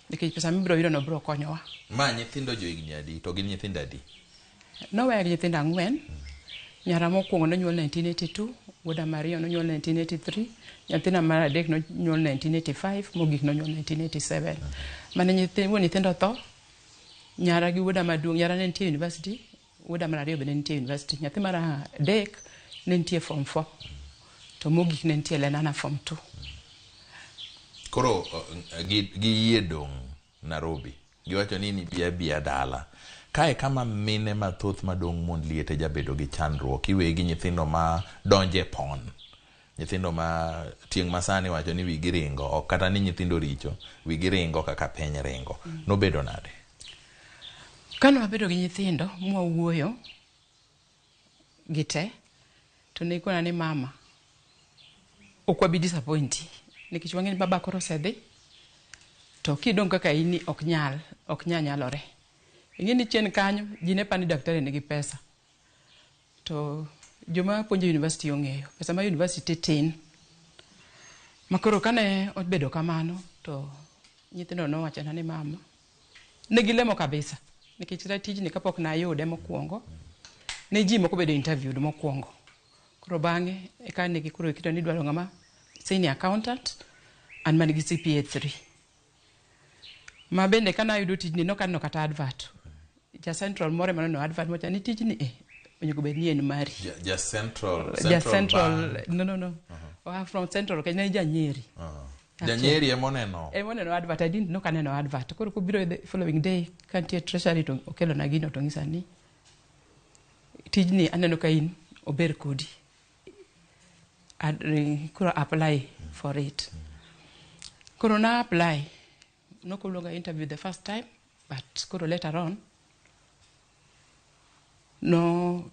nikech pesa mibiro yudo no biro konyowa. Ma nyithindo jo higni adi to gin nyithindo adi? Noweya gi nyithindo 4. Nyara mokwongo nonyuol 1982, wuoda Maria nonyuol 1983, nyathina mar adek nonyuol 1985, mogik nonyuol 1987. Mane wuon nyithindo tho, nyara gi wuoda maduong', nyara ne nitie university, wuoda mar ariyo be ne nitie university, nyathi mar adek ne nitie form 4, to mogik ne nitie Lenana form 2. Koro giyie dong' Nairobi. Giwacho ni nibi abiya dala. Kae kama mine mathoth madong' mond liete jabedo gi chandruok. Iwegi nyithindo ma donje pon. Nyithindo ma tieng' masani wacho ni wigi ringo. Ok kata ni nyithindo richo. Wigi ringo kaka piny ringo. Nobedo nade? Kane wabedo gi nyithindo mwawuoyo gi te, to ne gikona ni mama, ok wabi disappointi. Nikech wang'e ni baba koro osedhi, to kidong' kaka in ni ok nyal nyalore. Ing'e ni chien kanyo, ji ne paro ni daktari nigi pesa. To joma puonjo university ong'eyo, pesa ma university tin. Ma koro kane obedo kamano, to nyithindo nowachona ni mama, ne gilemo kabisa. Nikech kata tijni kapok nayude mokwongo, ne ji moko bedo interviewed mokwongo. Koro bang'e, eka ne gikoro kito ni idwaro ng'ama senior accountant and man gi CPA 3. Ma bende kana ayudo tijni nok aneno kata advert. Ja Central moro ema noneno advert mowacho ni tijni onego bed ni en mari. Ja Central, Ja Central, Bank. no. Oa from Central, Kenya ne ja Nyeri. Ja Nyeri ema oneno. Ema oneno advert, I didn't know kaneno advert. Koro kobiro the following day, kantie treasury to okelo na gino to ng'isa ni tijni aneno ka in ober kodi. Koro apply for it. Koro na apply. Nokoluonga interview the first time, but koro later on, no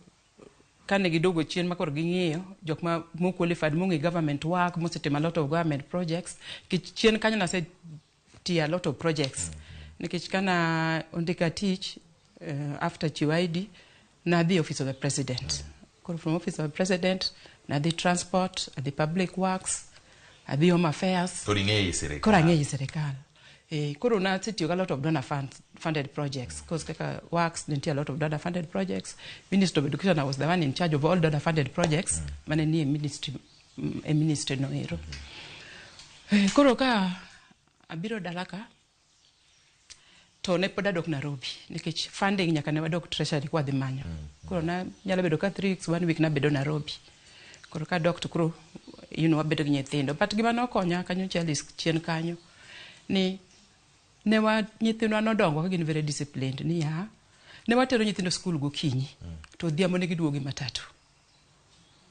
kane giduogo chien ma koro ging'iyo jok ma mo qualified mong'e government work, mosetimo a lot of government projects. Nikech chien kanyo nasetiyo a lot of projects. Nikech kana ondika tich after chiwo ID, nadhi office of the president. Koro from office of the president, nadhi transport, adhi public works, adhi home affairs. Koro ing'eyo sirikal. Koro ang'eyo sirikal. Koro nasetiyo gi a lot of donor funded projects. Because kaka works, nitie a lot of donor funded projects. Minister of Education, I was the one in charge of all donor funded projects. Mane nie ministry, e ministry no ero. Koro ka abiro dala ka, to ne pod adok Nairobi. Nikech funding nyaka ne wadok treasury kwa dhi manyo. Koro na nyalo bedo ka 3 weeks, 1 week nabedo Nairobi. Koro ka dok to koro Wabedo gi nyithindo. But gima nokonya kanyo, Charles, chien kanyo ni ne wa nyithindwa nodongo ka gin very disciplined, niya ne watero nyithindo skul gokinyi to odhiambo ne giduogo gi matatu.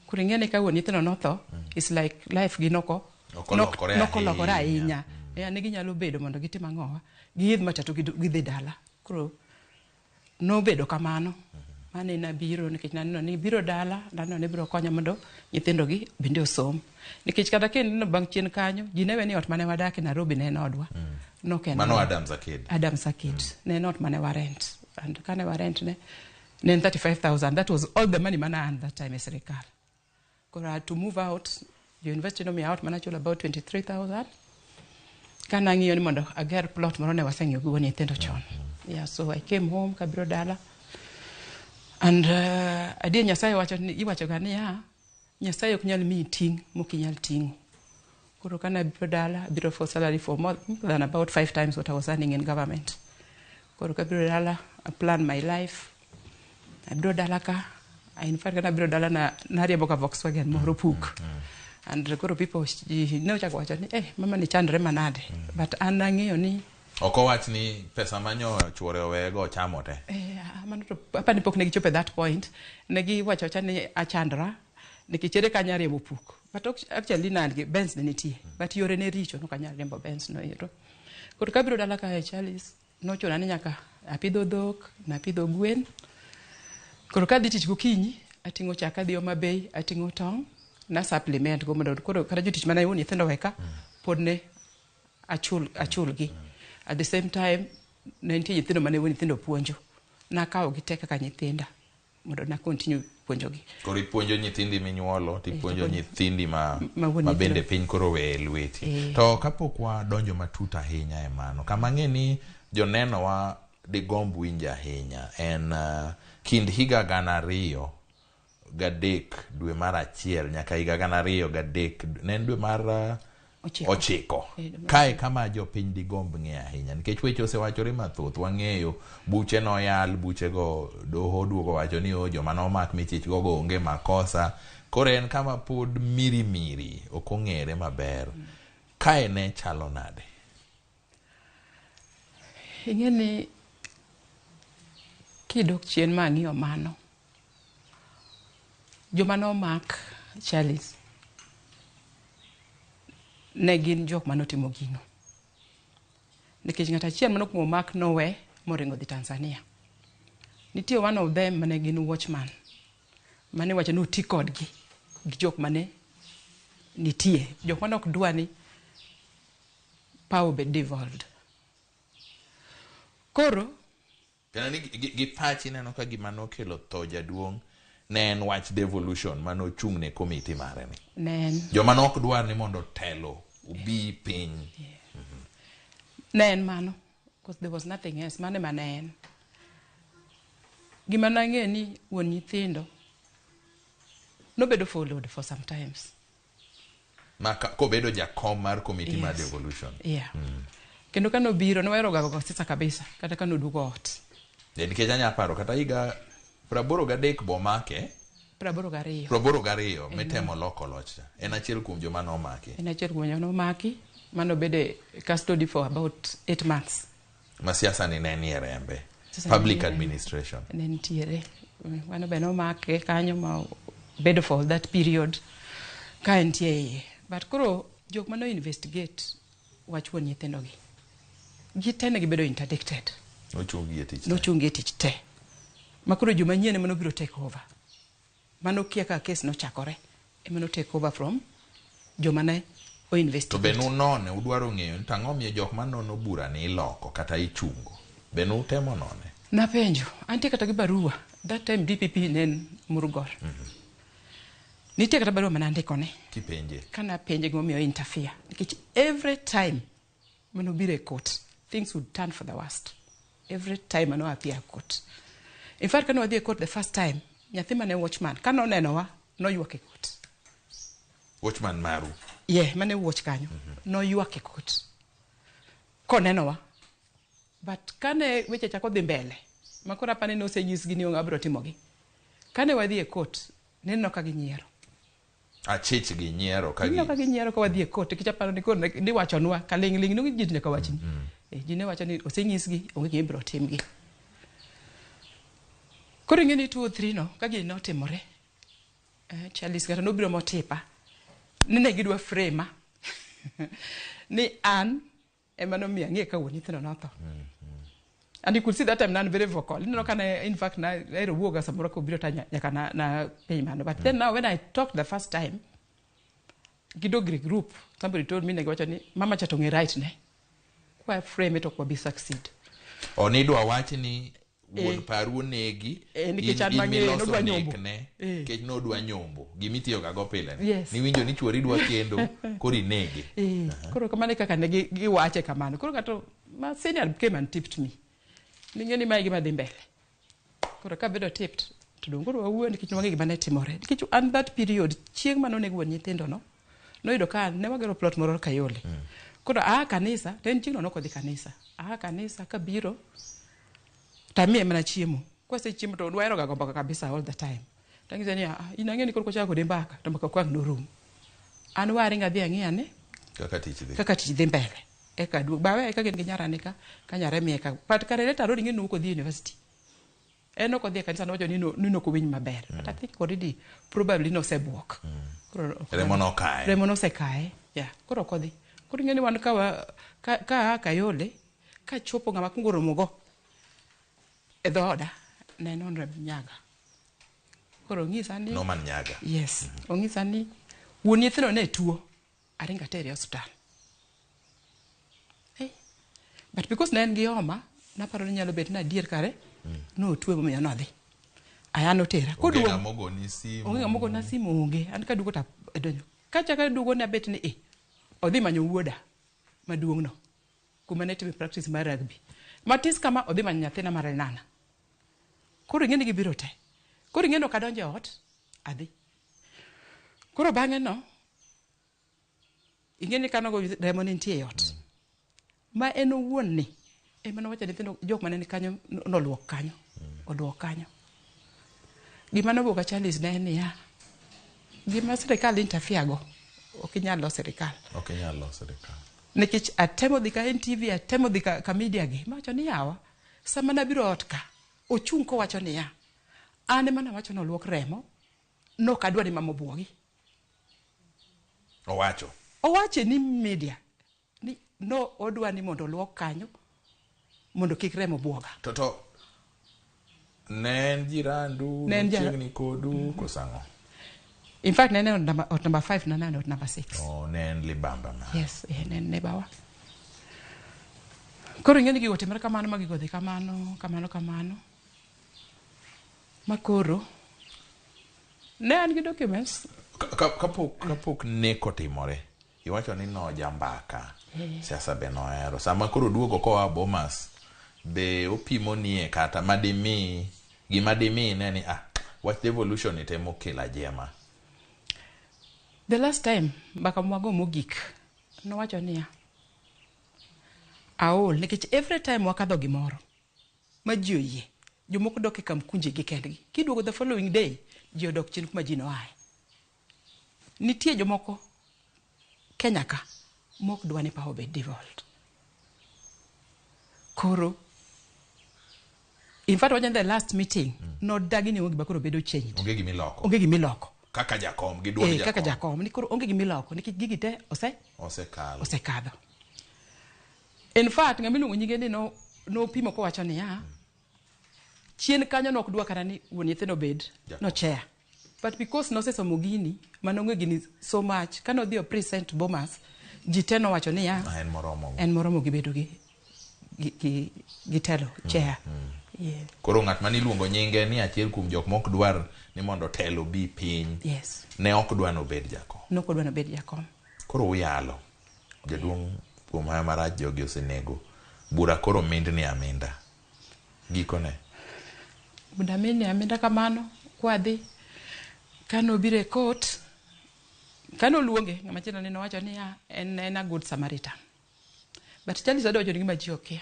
Koro ing'e ni ka wuon nyithindo notho, it's like life gi noko Ok olokore. Nokolokore ahinya. ahinya. Ne ginyalo bedo mondo gitim ang'owa, giidh matatu, gidhi dala. Koro nobedo kamano mane nabiro, nikech naneno ni biro dala, naneno ni biro konya mondo nyithindo gi bende osom, nikech kata kineno bang' chien kanyo, ji ne we ni ot mane wadake Nairobi ne en odwa. Nok en Mano odwa. Adams Arcade. Adams Arcade ne en ot mane wa rent, and kane wa rent ne en 35,000. That was all the money mana earn that time e sirikal. Koro I had to move out. The university nomiya ot mana chulo about 23,000. Kana ng'iyo ni mondo ager plot moro, ne waseng'iyo gi wuon nyithindo chon. Yeah, so I came home. Kabiro dala and adier Nyasaye wacho ni, iwacho ga niya, Nyasaye ok nyal miyi ting' mokinyal ting'o. Koro kana abiro dala, abiro for salary for more than about five times what I was earning in government. Koro kabiro dala, I plan my life. Abiro dala ka, in fact kana abiro dala na nariembo ka Volkswagen moro puk, and koro people, ji ne ochako wacho ni, "Eh, mama ni chandre manade?" But an ang'eyo ni Ok owach ni pesa manyo chuore owego ochamo te. Eh, mano to apani pok ne gichopo e that point. Ne giwacho awacha ni achandra nikech ere kanya riembo puk. But actually ne an gi Benz ne nitie, but yore ne richo, nok anyal riembo Benz no ero. Koro kabiro dala kae, Charles, nochuna ni nyaka apidho dhok, napidho gwen. Koro kadhi tich gokinyi, ating'o chak adhi Homa Bay, ating'o tong', na supplement go mondo koro kata jotich mana wuon nyithindo weka pod ne achul achulgi. At the same time ne nitie nyithindo mane wuon nyithindo puonjo. Nakawo gi te kaka nyithinda mondo na continue puonjogi. Koro ipuonjo nyithindi minyuolo, tipuonjo tipuonjo- nyithindi ma, ma wuon ma bende nyithindo. piny koro weye e lweti. To kapok wadonjo matut ahinya e mano, kama ang'e ni jonenowa digomb winjo ahinya en kind higa 2003 dwe mar achiel nyaka higa 2003 ne en dwe mar 9. 9. Eh, dwe mar Kae kama jopiny digomb ng'eyo ahinya, nikech weche osewachore mathoth. Wang'eyo buche noyal, buchego doho duogo wacho ni o joma nomak michich gogo onge makosa. Koro en kama pod mirimiri ok ong'ere maber. Kae ne chalo nade? Ing'e ni kidok chien ma ang'iyo mano, joma nomak, Charles, ne gin jok manotimo gino. Nikech ng'at achiel manokwongo omak nowe moringo dhi Tanzania. Nitie one of them mane gin watchman, mane wacho ni oti kodgi gi jok mane nitie, jok mane ok dwa ni power obed devolved. Koro Kendo ni gi pachi neno ka gima nokelo tho jaduong' ne en wach devolution manochung' ne komiti mare ni. Ne en Joma nok dwar ni mondo telo obi piny. Ne en mano, because there was nothing else. Mano ema ne en gima nang'e ni wuon nyithindo nobedo followed for some times. Ma kobedo jakom mar komiti mar devolution. Yeah. Kendo ka nobiro, nohero ga go siasa kabisa, kata ka noduogo ot. Nikech anya paro kata higa 83 bomake. 82. 82 mitemo loko loch cha. En achiel kuom joma nomaki. En achiel kuom joma nomaki, manobedo e custody for about 8 months. Ma siasa ni ne nie rembe. Siasa ne Public nie rembe. administration. Ne nitiere. Mano be nomake kanyo ma bedo for that period ka entie e iye. But koro jok mano investigate wach wuon nyithindogi, gite ne gibedo interdicted. Nochungi e tich. Nochungi e tich te, ma koro joma nyien ema nobiro take over. Mano kia kaka case nochakore, ema no take over from joma ne To be o-investigate. Nunone, udwaro ng'eyo ni to ang'o miyo jok manono bura ni iloko kata ichungo. Be nutemo none? Napenjo, antie kata gi barua. That time DPP ne en Murgor. Nitie kata barua mane andikone. Kipenje. Kana penje gimomiyo interfere, nikech every time manobiro e court, things would turn for the worst every time mano appear e court. In fact, kane wadhi e court the first time, nyathi mane watchman kane onenowa noywak e court. Watchman maru. Yeah, mane watch kanyo noywak e court konenowa. But kane weche chako dhi mbele, makoro apani nosenyisgi ni onge abiro timogi, kane wadhi e court, neneno ka ginyiero. Achich gi nyiero ka Ineno ka ginyiero ka wadhi e court nikech aparo ni koro ne- niwachonwa kaling'ling' nonge ji to nyaka wachni. Eh, ji ne wacho ni osenyisgi onge gima ibiro timgi. Koro ing'e ni 203 no ka gini notimore Charles kata nobiro motipa ni ne gidwa frame ni an ema nomiyo ang'e ka wuon nyithindo notho. And you could see that time nan very vocal. Ineno ka ne in fact na ahero wuoga samoro kobiro ta nyaka na piny mano. But then now when I talked the first time, gi Dogri group, somebody told me ne giwacho ni mama cha to ong'e right ne. Kwa frame it ok wabi succeed. O nidwa wach ni wuon paru onegi Nikech in an mang'eyo, miloso nodwa nyombo. nekne nikech nodwa nyombo gimitiyo ga go pile ni. Yes. Niwinjo ni chuori dwa kendo koro inege. Koro kamano e kaka ne giwache kamano. Koro ng'ato ma senior came and tipped me. Ning'e ni mae gima dhi mbele. Koro kabedo tipped to dong' koro wawuoyo nikech wang'e gima ne timore. Nikech an that period chieng' mane oneg wuon nyithindo no noyudo ka ne wagero plot moro Kayole. Koro aa kanisa to en chieng'no nokodhi kanisa. Aa kanisa kabiro tamiye mana chiemo. Kwasechiemo to wahero ga go mbaka kabisa all the time. Tang'ise ni ah, in ang'e ni koro kwachako kode mbaka to mbaka ok ang' norum. An waring adhi ang'i ane Kaka tich dhi. kaka tich dhi mbele. Eka aduog. Bawe eka gin gi nyara ni ka, ka nyare miye ka. But kare later on ing'e ni ok odhi university. En ok odhi e kanisa nowacho ni ni ok owinj maber. But I think already probably nosebuok. Koro ok Remo nokaye. Remo nosekaye. Yeah. Koro ok odhi. Koro ing'e ni wan ka wa ka aa Kayole, kachopo ng'ama kuongo romogo e dhooda ne en Honorable Nyaga. Koro ong'isa ni Norman Nyaga. Yes. Ong'isa ni wuon nyithindo ne tuo. Aringo atere e osiptal. Hey. But because ne en gi homa, naparo ni nyalo bet ni adier kare notuo emomiyo nodhi. Aya notera. Onge Koduogo ng'ama ogoni simu. onge ng'ama ogona simu onge. An kaduogo to adonjo. Kachako aduogo ne abet ni eh, odhi manyo wuoda maduong' no kuma ne time practice mar rugby. Matis kama odhi manyo nyathina mar Elnana. Koro ing'e ni gibiro te. Koro ing'e ni ok adonjo e ot, adhi. Koro bang'e no, ing'e ni kanogo remo ne nitie e ot. Ma en owuon ni, ema nowacho nyithindo jok mane ni kanyo noluok kanyo. Oluok kanyo. Gima nobwoga Charles ne en niya, gima sirikal interfere go, ok inyal lo sirikal. Ok inyal lo sirikal. Nikech atemo dhi ka NTV, atemo dhi ka media gi, mawacho ni yawa, sama nabiro ot ka, ochung' kowacho niya, an ema nawacho ni oluok remo, nok adwa ni mama obwogi. Owacho. Owacho ni media, ni no odwa ni mondo oluok kanyo, mondo kik remo bwoga. To ne en jirandu, Ne en chiegni kodu, koso ang'o? In fact, ne en ot number 5, ne en ot number 6. Oh, ne en libamba ma. Yes, ne en neighbor. Koro ing'e ni gigo otimore kamano ma gigo odhi kamano, kamano, kamano. Ma koro, ne an gi documents. Kapok nek otimore, iwacho ni noja mbaka. Siasa be nohero. Sama koro duogo koa Bomas, be opimo nie kata madimi, gima dimi ne ni, wach devolution ni temo kelo ajema. The last time, mbaka mwago mogik, nowacho niya, aol, nikech every time wakadho gimoro, ma ji oyie, jomoko dok e kamkunji gi kendgi. Kiduogo the following day, ji odok chien kuma ji noaye. Nitie jomoko Kenya ka, mok dwa ni power obed devolved. Koro, in fact, wacho ni the last meeting, nodagi ni onge gima koro bedo changed. Onge gima iloko. Onge gima iloko. Kaka jakom, gi duond Kaka jakom. jakom, ni koro onge gima iloko, nikech gigi te Osekalo. osekadho. In fact, ng'ama iluongo nyinge ni nopimo kowacho niya, chien kanyo nok dwa kata ni wuon nyithindo obed Jakom. no chair. But because nosesomo gini, manong'e gini so much, kane odhi o present Bomas, ji te nowacho niya, En moromo. En moromo gi bedo gi telo, chair. Yeah. Koro ng'at mane iluongo nyinge ni achiel kuom jok mok dwar ni mondo telo bi piny. Yes. Ne ok dwa nobed jakom. Ne ok odwa nobed jakom. Koro uyalo. Jaduong' kuom hayo marach jogi osenego. Bura koro mindni aminda. Gikone. Bura mindni aminda kamano, kwadhi. Kane obiro e court, kane oluonge, ng'ama chielo ne nowacho niya, en a good Samaritan. But Charles adwa wacho ni gima ji okia.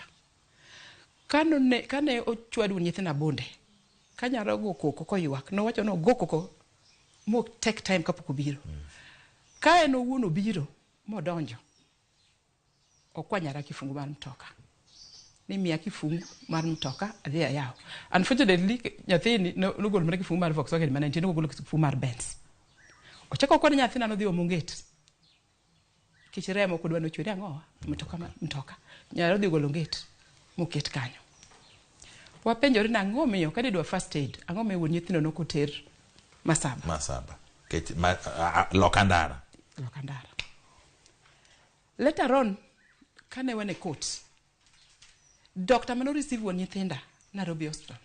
Kane ochwad wuon nyithindo abunde, ka nyalo go koko koywak, nowacho ni ogo koko Mo take time kapok obiro. Ka en owuon obiro modonjo, okwanyara kifungu mar mtoka. Ni miya kifungu mar mtoka adhi ayaw. Unfortunately, nyathini nogolo mana kifungu mar Volkswagen mane nitie, nogolo kifungu mar Benz. Ochako okone nyathina nodhi omo gate. Kech remo ok odwa nochwere ang'owa? Mtoka mtoka. Nyara odhi ogolo gate moket kanyo. Wapenjore ni ang'o miyo ka didwa first aid, ang'o miyo wuon nyithindo nok oter Masaba? Masaba. Kech ma, loka ndara. Loka ndara. Later on, kane wan e court, doctor mane receive wuon nyithinda Nairobi Hospital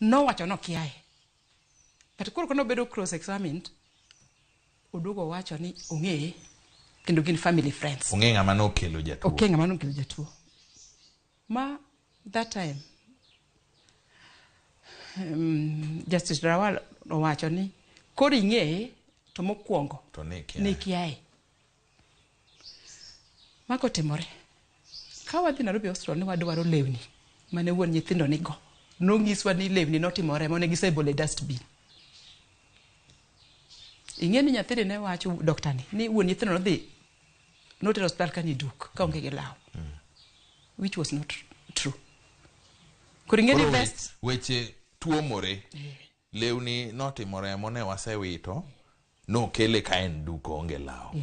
nowacho nokiaye. But koro kane obedo cross examined, oduogo owacho ni ong'eye kendo gin family friends. Ong'e ng'ama nokelo jatuo. Okia ng'ama nokelo jatuo. Ma that time Justice Rawal owacho ni koro ing'eye to mokwongo To ne kiaye. ne kiaye. Mako timore. Ka wadhi Nairobi Hospital ni wadwaro lewni mane wuon nyithindo nigo. Nonyiswa ni lewni notimore mane gisebolo e dustbin. Ing'e ni nyathini ne wacho doctor ni wuon nyithindo nodhi notero osiptal ka ni duk kaonge gi law. Which was not true. Koro ing'e ni Koro best weche tuomore. Lewni notimo remo ne wasewito, nokele ka en duk oonge law.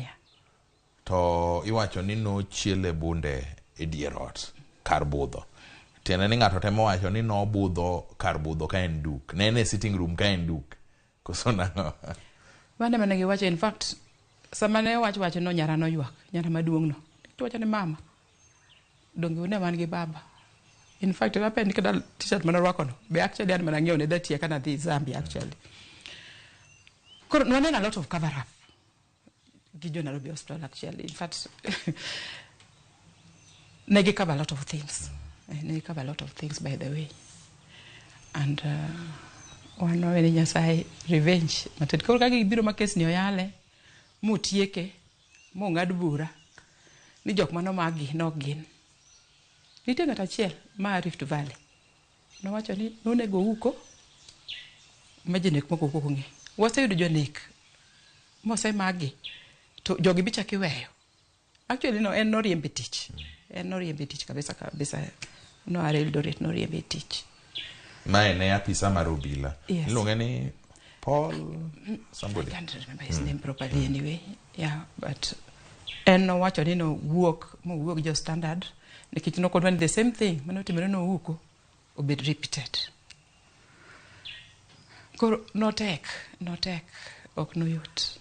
To iwacho ni nochiele bunde e dier ot kar budho. Tiende ni ng'ato temo wacho ni nobudho kar budho ka en duk. Ne en e sitting room ka en duk. Koso nang'o? Mano ema ne giwacho. In fact, sama ne owach wach no nyara noywak, nyara maduong' no. To wacho ni mama, donge une wan gi baba. In fact, apenj kata t-shirt mane orwako no, be actually an mana ng'iewo ne that year kana dhi Zambia actually. Koro nwaneno a lot of cover up gi jo Nairobi Hospital actually. In fact, ne gi cover a lot of things. Ne gi cover a lot of things by the way. And wan wawe ni Nyasaye revenge. Matin koro ka gibiro ma kes ni oyale, motieke, mong'ad bura, ni jok manomagi nok gin. Nitie ng'at achiel ma Rift Valley. Nowacho ni nonego Ouko, ma jonek moko ok ong'e. Waseyudo jonek mosemagi, to jogi be ichako iweyo. Actually no, en noriembe tich. En noriembe tich kabisa kabisa. Noa Eldoret noriembe tich. Mae ne apisa mar obila. Yes. Iluonge ni Paul somebody. I can't remember his name properly anyway. Yeah, but en nowacho ni nowuok mowuok jo Standard nikech nokodwa ni the same thing manotimore ne Ouko obed repeated. Koro notek, notek, ok noyot.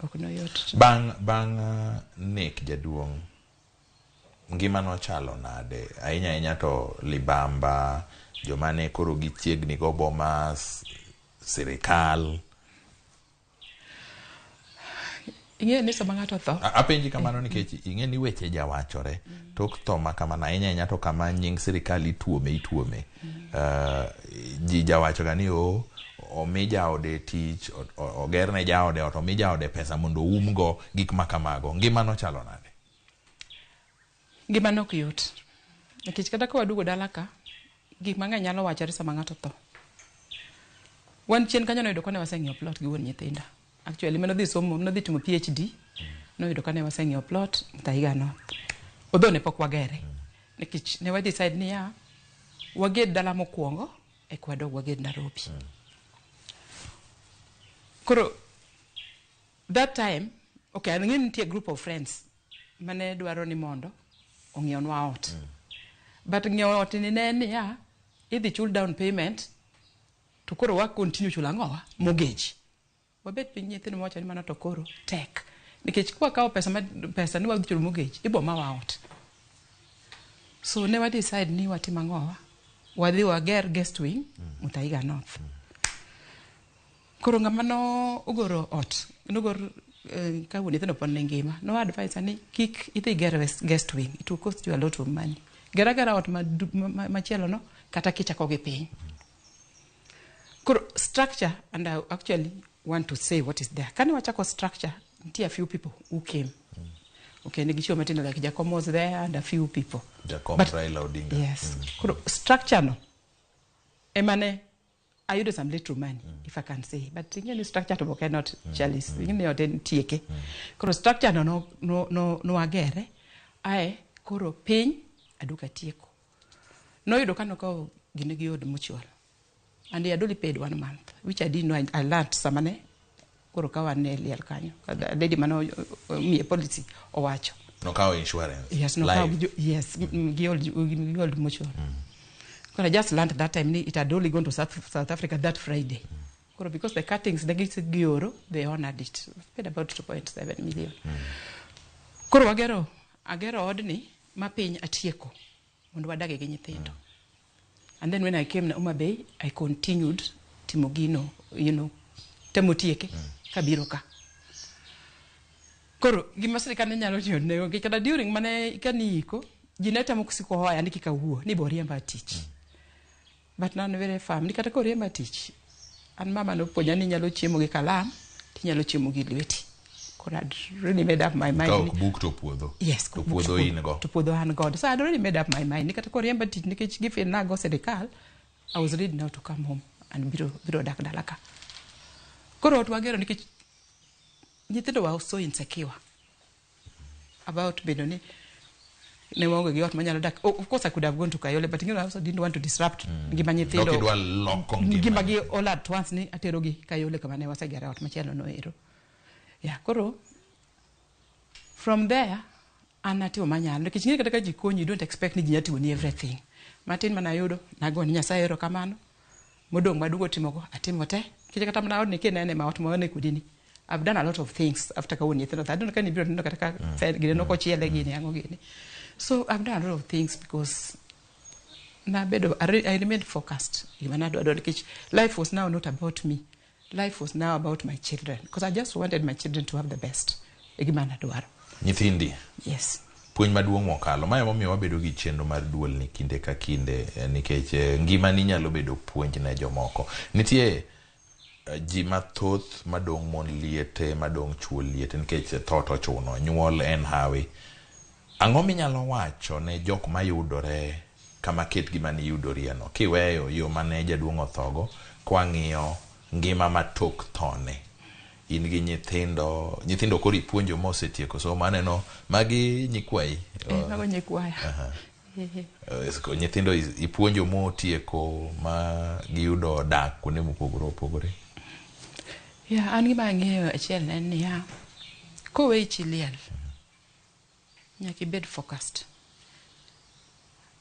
Ok noyot. Bang' nek jaduong' ngima nochalo nade? Ahinya ahinya to libamba, joma ne koro gichiegni go Bomas, sirikal. Ing'eyo ni sama ng'ato otho. Apenji kamano nikech ing'e ni weche jawachore. Tok tho ma kamano ahinya ahinya to kama nying sirikal ituome. Ji jawacho ga ni omi jaode tich, ogerne jaode ot, omi jaode pesa mondo oumgo gik ma kamago. Ngima nochalo nade? Ngima nok yot. Nikech kata ka waduogo dala ka, gik mang'eny nyalo wachore sama ng'ato otho. Wan chien kanyo noyudo kane waseng'iewo plot gi wuon nyithinda. Actually, mane odhi somo, nodhi timo PhD, noyudo kane waseng'iewo plot Muthaiga North. Although ne pok wagere. Nikech ne wa decide niya, waged dala mokwongo, eka wadog waged Nairobi. Koro, that time, okay, ang'e ni nitie group of friends mane dwaro ni mondo ong'iewnwa ot. But ng'iewo ot ni ne en niya, idhi chul down payment, to koro wa continue chulo ang'owa? Mortgage. Wabet piny nyithindo mawacho ni mano to koro tek. Nikech kwakawo pesa, ma, pesa ni wadhi chulo mortgage, ibo mawa ot. So ne wa decide ni watim ang'owa? Wadhi wager guest wing Muthaiga North. Koro ng'ama no ogoro ot, nogor ka wuon nyithindo pod ne ngima, no advise ni kik idhi ger guest wing, it will cost you a lot of money. Ger agera ot machielo no, kata kichako gi piny. Koro structure, and I actually want to say what is there. Kane wachako structure, nitie a few people who came. Okay, ne gichiwo matindo like Jakom was there and a few people. Jakom But Raila Odinga. Yes. Koro structure no, ema ne Ayudo some little money, if I can say. But ing'e ni structure to ok en ot, Charles. Ing'e ni ot en tieke. Koro structure no no no no no agere. Ae koro piny aduka tieko. Noyudo ka nokawo gine gi Old Mutual. And he had only paid one month, which I didn't know. I learned sama ne koro ka wan e liel kanyo. Lady mane omiye policy owacho. Nokawo insurance. Yes, nokawo Life. gi yes, gi Old Mutual. Koro I just learned that time ni it had only gone to South Africa that Friday. Koro because the cuttings ne gioro, they honored it. Paid about 2.7 million. Koro wagero, agero odni ma piny atieko mondo wadage gi nyithindo. And then when I came na Homa Bay, I continued timo gino, temo tieke kabiro ka. Koro gima sirikal ne nyalo tiyo ne onge kata during mane kaniiko ji ne temo siko hoya ni kik awuo ni bo riemba tich. But nan very firm ni kata koriemba tich an mama nopuonja ni inyalo chiemo gi kalam tinyalo chiemo gi lweti. Koro I'd really made up my mind. Ka ok buk to puodho. Yes, To puodho in go. To puodho an godo. So I'd already made up my mind ni kata koriemba tich nikech gifil nago sirikal, I was ready now to come home and biro dak dala ka. Koro ot wagero nikech nyithindo were so insecure about bedo ni ne waonge gi ot manyalo dak. Oh, of course I could have gone to Kayole, but I also didn't want to disrupt ngima nyithindo. Ok idwa loko ngima. Ngima gi all at once ni aterogi Kayole kama ne wasegere ot machielo no ero. Yeah, koro from there an natimo manyalo nikech ing'e kata ka ji konyi you don't expect ni ji nyalo timoni everything. Matin manayudo nago ni Nyasaye erokamano. Modong' maduogo timogo atimo te. Nikech kata mana odni kinene ma ot mawane kodi ni I've done a lot of things after kawuon nyithindo. I don't know ka nibiro neno kata ka gine nokochiele gini ang'o gini. So I've done a lot of things because nabedo I remained focused. Gima nadwaro nikech life was now not about me. Life was now about my children because I just wanted my children to have the best. E gima nadwaro. Nyithindi. Yes. Puonj maduong' mokalo. Mae emomiyo wabedo gi chenro mar duol ni kinde ka kinde nikech ngimani nyalo bedo puonj ne jomoko. Nitie ji mathoth madong' mon liete, madong' chuo liete nikech tho to ochuno, nyuol en hawi. Ang'o minyalo wacho ne jok mayudore kama ket gima niyudorie no kiweyo yo mane jaduong' othogo kwang'iyo ngima ma tok thone? In gi nyithindo, nyithindo koro ipuonjo mosetieko somo, aneno magi nyikwayi. Eh, mago nyikwaya. Nyithindo ipuonjo motieko ma giyudo dak kuonde mopogore opogore. Yeah, an gima ang'eyo achiel en niya, koweyi chi liel, nyaka ibed focused.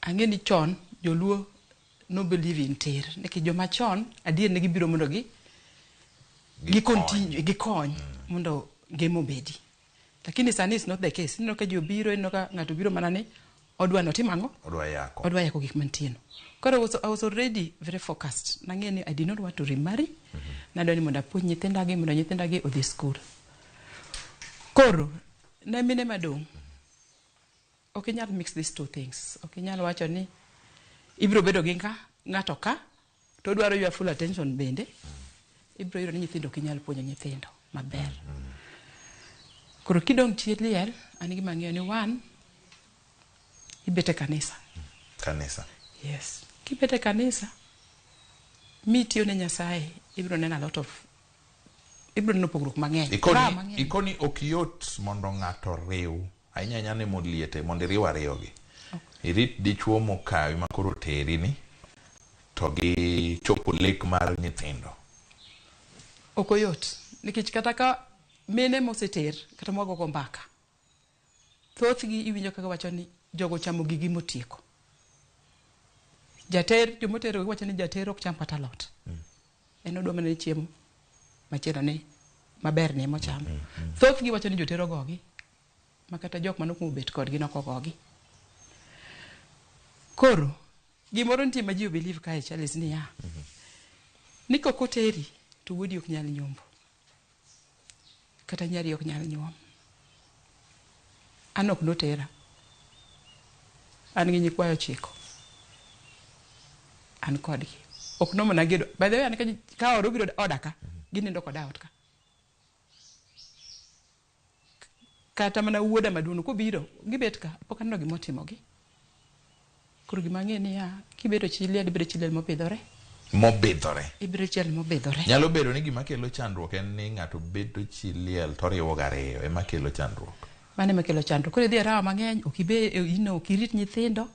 Ang'e ni chon joluo no believe in ter, nikech joma chon adier ne gibiro mondo gi continue gikony mondo ngima obedi. Lakini sani it's not the case. Ineno ka ji obiro, ineno ka ng'ato obiro mana ni odwa ni otim ang'o? Odwa yako. Odwa yako gik mantie no. Koro I was already very focused. Nang'e ni I did not want to remarry. Nadwa ni mondo apuonj nyithindagi mondo nyithindagi odhi school. Koro, ne mine madong', ok inyal mix these two things. Ok inyal wacho ni ibiro bedo gi ng'ato ka to odwaro your full attention bende. Ibiro yudo ni nyithindo ok inyal puonjo nyithindo maber. Koro kidong' chi liel, an gima ang'eyo ni one, ibet e kanisa. Kanisa. Yes. Kibet e kanisa, mitiyo ne Nyasaye, ibiro neno a lot of ibiro neno pogruok mang'eny. Raha Ikoni, mang'eny. ikoni ok yot mondo ng'ato riw ahinya ahinya ne mond liete mondo iriw ariyogi. Irit dichuo mokawi ma koro teri ni to gi chopo lek mar nyithindo. Ok oyot. Nikech kata ka mine moseter, kata mwagogo mbaka, thothgi iwinjo kaka wacho ni jogo chamo gigi motieko. Jater, jomotero wacho ni jater ok cham kata alot. En odwa mana ni chiemo machielo ni maber ni emochamo. Thothgi wacho ni jotero ogogi, ma kata jok manokuongo bet kodgi nokogogi. Koro, gimoro nitie ma ji believe kae Charles niya, ni kok oteri to wuodi ok nyal nyombo. Kata nyari ok nyal nyuom. An ok notera. An gi nyikwayo 9. An kodgi. Ok nomona gedo. By the way, an ka oro biro oda ka, ginindo koda ot ka. Kata mana wuoda maduong' kobiro, gibet ka, pok aneno gimotimogi. Koro gima ang'e niya, kibedo chi liel, ibedo chi liel mopidhore. Mobidhore. Ibiro chiel mobidhore. Nyalo bedo ni gima kelo chandruok en ni ng'ato bedo chi liel to oriwo gariyo ema kelo chandruok. Mano ema kelo chandruok. Koro idhi e rawa mang'eny, ok ibe, ok irit nyithindo,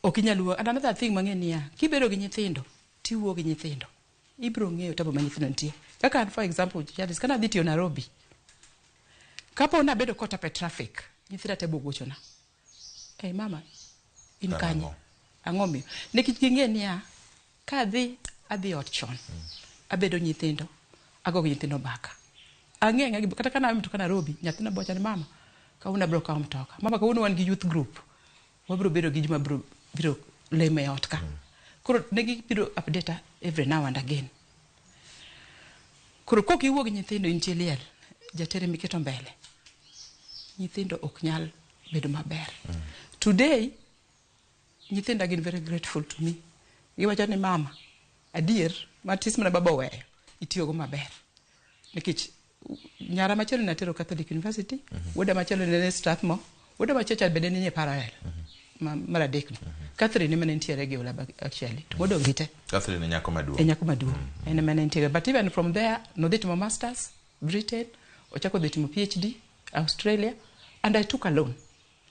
ok inyal wuo. And another thing mang'e niya, kibedo gi nyithindo, tiwuo gi nyithindo. Ibiro ng'eyo tabu ma nyithindo nitie. Kaka an for example, Charles, kana adhi tiyo Nairobi, kapo nabedo caught up e traffic, nyithinda te bogochona. Hey mama, in kanye? Ang'o miyo? Nikech ging'e niya, ka adhi, adhi ot chon. Abedo nyithindo, ago gi nyithindo mbaka. Ang'e ang'e kata kana mtoka Nairobi, nyathina bocha ni mama, kawuono abiro kawo mtoka. Mama kawuono wan gi youth group. Wabiro bedo gi joma biro lemo e ot ka. Koro ne gibiro update every now and again. Koro kok iwuo gi nyithindo in chi liel, jatere miketo mbele. Nyithindo ok nyal bedo maber. Today, nyithinda gin very grateful to me. Giwacho ni mama, adier, matis mana baba oweyo, itiyogo maber. Nikech nyara machielo natero Catholic University, wuoda machielo ne Strathmore, wuoda machielo bende ne nie parallel. Mar adek no. Catherine ema ne nitiere gi Ulaba actually. To modong' gi te. Catherine e nyako maduong'. E nyako maduong'. En ema ne nitiere. But even from there, nodhi timo masters Britain, ochako dhi timo PhD Australia, and I took a loan.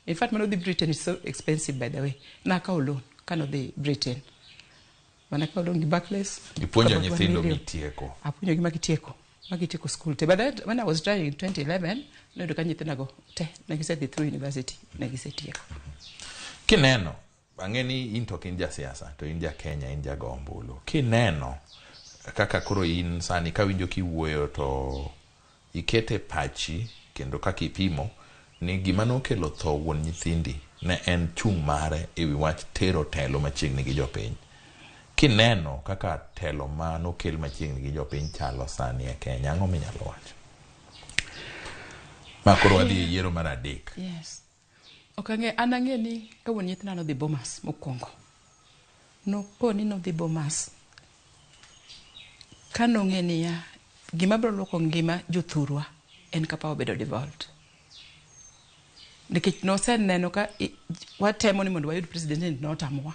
In fact, manodhi Britain is so expensive by the way. Nakawo loan kanodhi Britain. Manakawo loan gi Barclays. Ipuonjo about 1 nyithindo million. mitieko. Apuonjogi magitieko. Magitieko school te. But that, when I was driving in 2011, noyudo ka nyithindago te ne gisedhi through university, ne gisetieko. Kineno, ang'e ni in to ok in jasiasa, to in ja Kenya, in jago ombulu. Kineno kaka koro in sani kawinjo kiwuoyo to ikete pachi kendo kaka ipimo ni gima nokelo tho wuon nyithindi ne en chung' mare ewi wach tero telo machiegni gi jopiny. Kineno kaka telo ma nokel machiegni gi jopiny chalo sani e Kenya, ang'o minyalo wacho? Ma koro wadhi e yiero mar adek. Yes. Ok ang'e, an ang'e ni ka wuon nyithinda nodhi Bomas mokwongo. Nokoni nodhi Bomas. Ka nong'e niya, gima biro luoko ngima jothurwa en ka power obedo devolved. Nikech noseneno ka watemo ni mondo wayud president ni notamowa.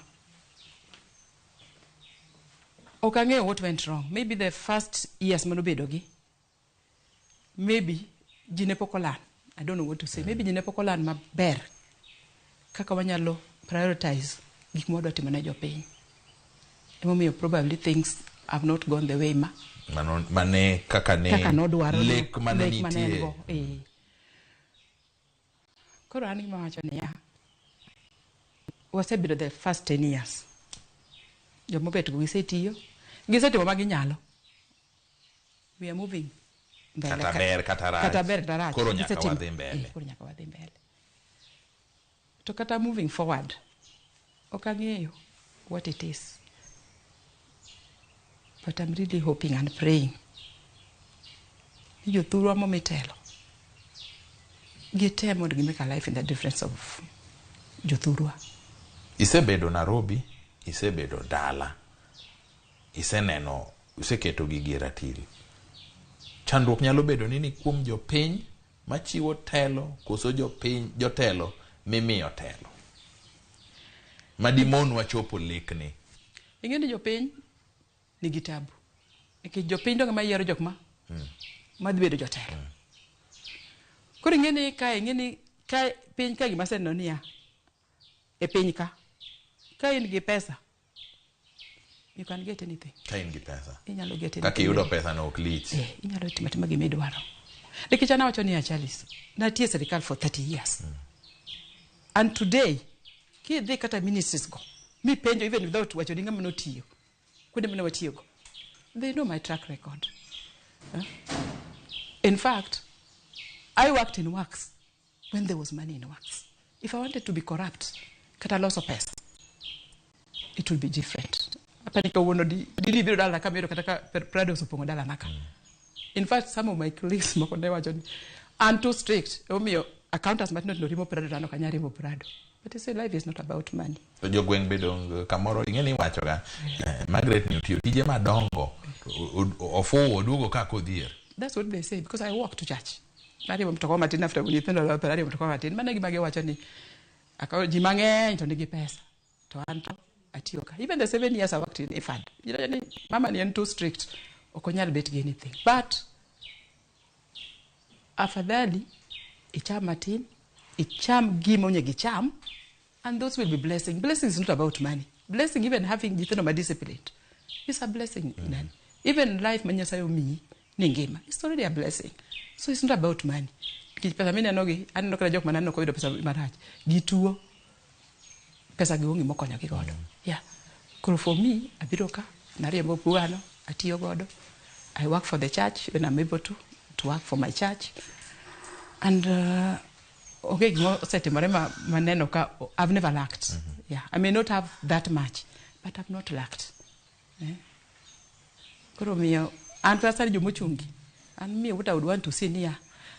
Ok ang'eyo what went wrong. Maybe the first years manobedo gi. Maybe ji ne pok olan. I don't know what to say. Maybe ji ne pok olan maber kaka wanyalo prioritize gik ma wadwa timo ne jopiny. Emomiyo probably things have not gone the way ma Mano, mane kaka ne kaka nodwaro lek mane lek mane en nitie. go. Eh. Koro an gima wacho niya, wasebedo the first 10 years. Jomobet go gisetiyo, gisetimo ma ginyalo. We are moving mbele Kata ber kata rach. Kata ber kata rach. Koro nyaka Gisetimo. wadhi mbele. Eh, koro nyaka wadhi mbele. To kata moving forward, ok ang'eyo what it is. But I'm really hoping and praying ni jothurwa momi telo gitem mondo gimake a life in the difference of jothurwa. Isebedo Nairobi, isebedo dala, iseneno, iseketo gigi e ratil. Chandruok nyalo bedo ni kuom jopiny machiwo telo koso jopiny jotelo mimiyo telo. Madimonwa chopo lekni. Ing'e ni jopiny nigi tabu. Nikech jopiny dong ema yiero jok ma madhi bedo jotelo. Koro ing'e ni kae, ing'e ni kae piny ka gima aseneno niya, e piny ka, ka in gi pesa, you can get anything. Ka in gi pesa. Inyalo get anything. Kaka iyudo pesa no ok lich. Eh, inyalo timo atima gima idwaro. Nikech an awacho niya Charles, natie sirikal for 30 years. And today, kidhi kata ministries go, mipenjo even without wacho ni ng'ama notiyo, kuonde mane watiyogo, they know my track record. Huh? In fact, I worked in works when there was money in works. If I wanted to be corrupt, kata loso pesa, it would be different. Apani kawuono di biro dala ka miyudo kata ka Prado osepong'o dalana ka. In fact, some of my colleagues moko ne wacho ni an too strict. Emomiyo accountants matindo tindo riembo Prado to an ok anyal riembo Prado. But you say life is not about money. To jogweng' be dong kamoro ing'e ni iwachoga Margaret ni otiyo tije madongo ofuwo oduogo ka kodhier. That's what they say because I walk to church. Nariembo mtoka matin after nyithindo lope nariembo mtoka matin. Mano e gima giwacho ni akawo ji mang'eny to nigi pesa. To an to atiyo ka. Even the 7 years I worked in IFAD. Ni mama ni en too strict. Ok onyal bet gi anything. But afadhali icham matin, icham gima onego icham, and those will be blessing. Blessing is not about money. Blessing, even having nyithindo ma disciplined, is a blessing. Even life ma Nyasaye omiyi ni ngima, it's already a blessing. So it's not about money. Nikech pesa mineno gi, aneno kata jok maneno koyudo pesa marach, gituo, pesa gi onge mokonyogi godo. Yeah. Koro for me, abiro ka, nariembo pugano, atiyo godo. I work for the church when I'm able to work for my church. And onge gima osetimore ma maneno ka I've never lacked. Yeah, I may not have that much, but I've not lacked. Eh? Koro miyo an kata sani jomochungi an miyo what I would want to see niya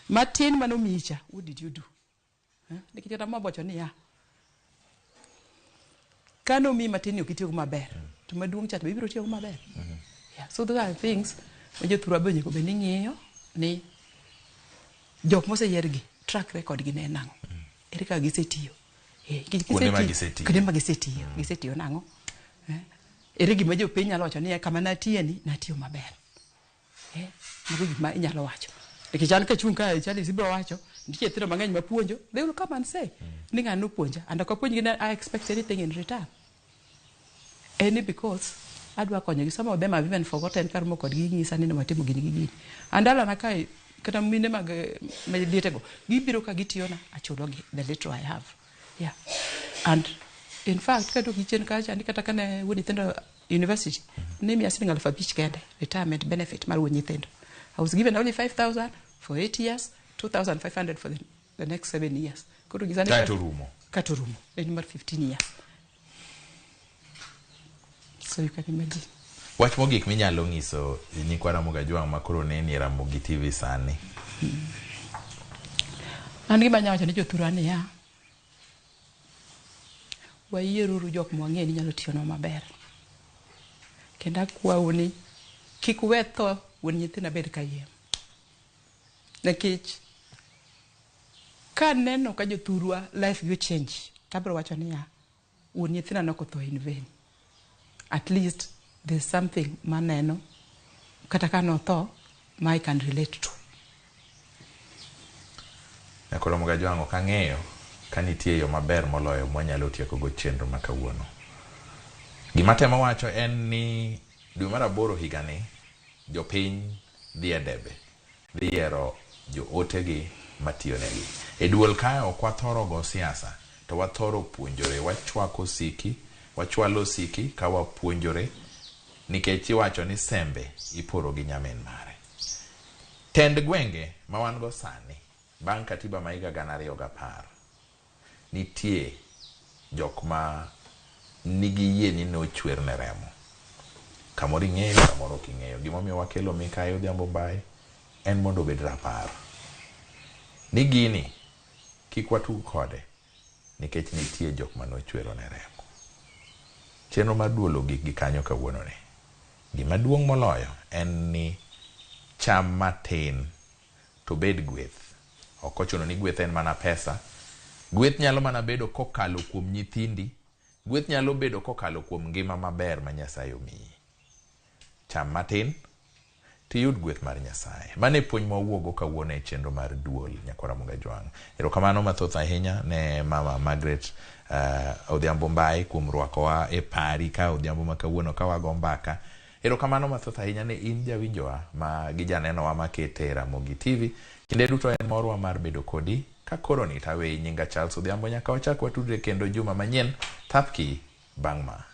matin manomiyi cha, what did you do? Eh? Nikech kata mabocho niya kanomiyi matin ni ok itiyogo maber to maduong' cha to be ibiro tiyogo maber. Yeah, so those are things ma jothurwa be onego bed ni ng'iyo ni jok moseyier gi track record gi ne en nang'o, ere kaka gisetiyo. Eh, nikech Kuonde ma gisetiyo- gisetiyo. kuonde ma gisetiyo gisetiyo nang'o. Eh, ere gima jopiny nyalo wacho ni kama natiye ni natiyo maber. Eh, mago gik ma inyalo wacho nikech an kachung' kae Charles ibiro wacho nitie nyithindo mang'eny mapuonjo, they will come and say ni ng'ano nopuonja and ok apuonjgi ni I expect anything in return any because adwa konyogi. Some of them have even forgotten karomo kodgi ginyisa ni watimo gini gi gini and dalana kae kata mine mag lietego gibiro ka gitiyona achulogi the little I have. Yeah, and in fact kadok gi chien kacha ni kata kane wuon nyithindo university ne miya siling 5,000 kende retirement benefit mar wuon nyithindo. I was given only 5000 for 8 years, 2500 for the next 7 years. Koro gisa ni Kaeto rumo. Kato rumo en mar 15 years, so you can imagine. Wach mogik minyalo nyiso nyikwa Ramogi Ajwang' ma koro neni e Ramogi TV sani. An gima anyalo wacho ni jothurwa niya, wayieruru jok mwang'eyo ni nyalo tiyonwa maber. Kendo akwau ni kik uwe tho wuon nyithindo bed kayiem. Nikech kaneno ka jothurwa life gi change, tabiro wacho niya, wuon nyithinda nok otho in vain. At least there's something maneno kata ka notho ma I can relate to. Nyakoro Ramogi Ajwang' ok ang'eyo ka nitie yo maber moloyo mwanyalo tiekogo chenro ma kawuono. Gima temo wacho en ni dwe mar aboro higani jopiny dhi e debe dhi yiero jootegi matiyonegi. E duol kae ok wathoro go siasa to wathoro puonjore, wachwako siki, wachwalo siki ka wapuonjore nikech iwacho ni sembe iporo gi nyamin mare. Tend gwenge ma wan go sani bang' katiba ma higa 2010 nitie jok ma nigi yie ni nochwer ne remo kamoro ing'eyo kamoro ok ing'eyo gimomiyo wakelo Mikayi Odhiambo Mbai en mondo obed rapar ni gini kik watug kode nikech nitie jok manochwero ne remo. Chenro mar duol ogik gi kanyo kawuono ni gima duong' moloyo en ni cham matin to bed gweth. Ok ochuno ni gweth en mana pesa. Gweth nyalo mana bedo kokalo kuom nyithindi. Gweth nyalo bedo kokalo kuom ngima maber ma Nyasaye omiyi. Cham matin tiyud gweth mar Nyasaye. Mano e puonj mwawuogo kawuono e chenro mar duol nyakwara Ramogi Ajwang'. Erokamano mathoth ahinya ne mama Margaret Odhiambo Mbai kuom rwakowa e pari ka odhiambo ma kawuono ka wago mbaka. Erokamano mathoth ahinya ne in jawinjowa ma gi janenowa makete Ramogi TV. Kinde duto en morwa mar bedo kodi ka koro ni taweyi nyinga Charles Odhiambo nyaka wachak watudre kendo juma manyien thapki bang' ma.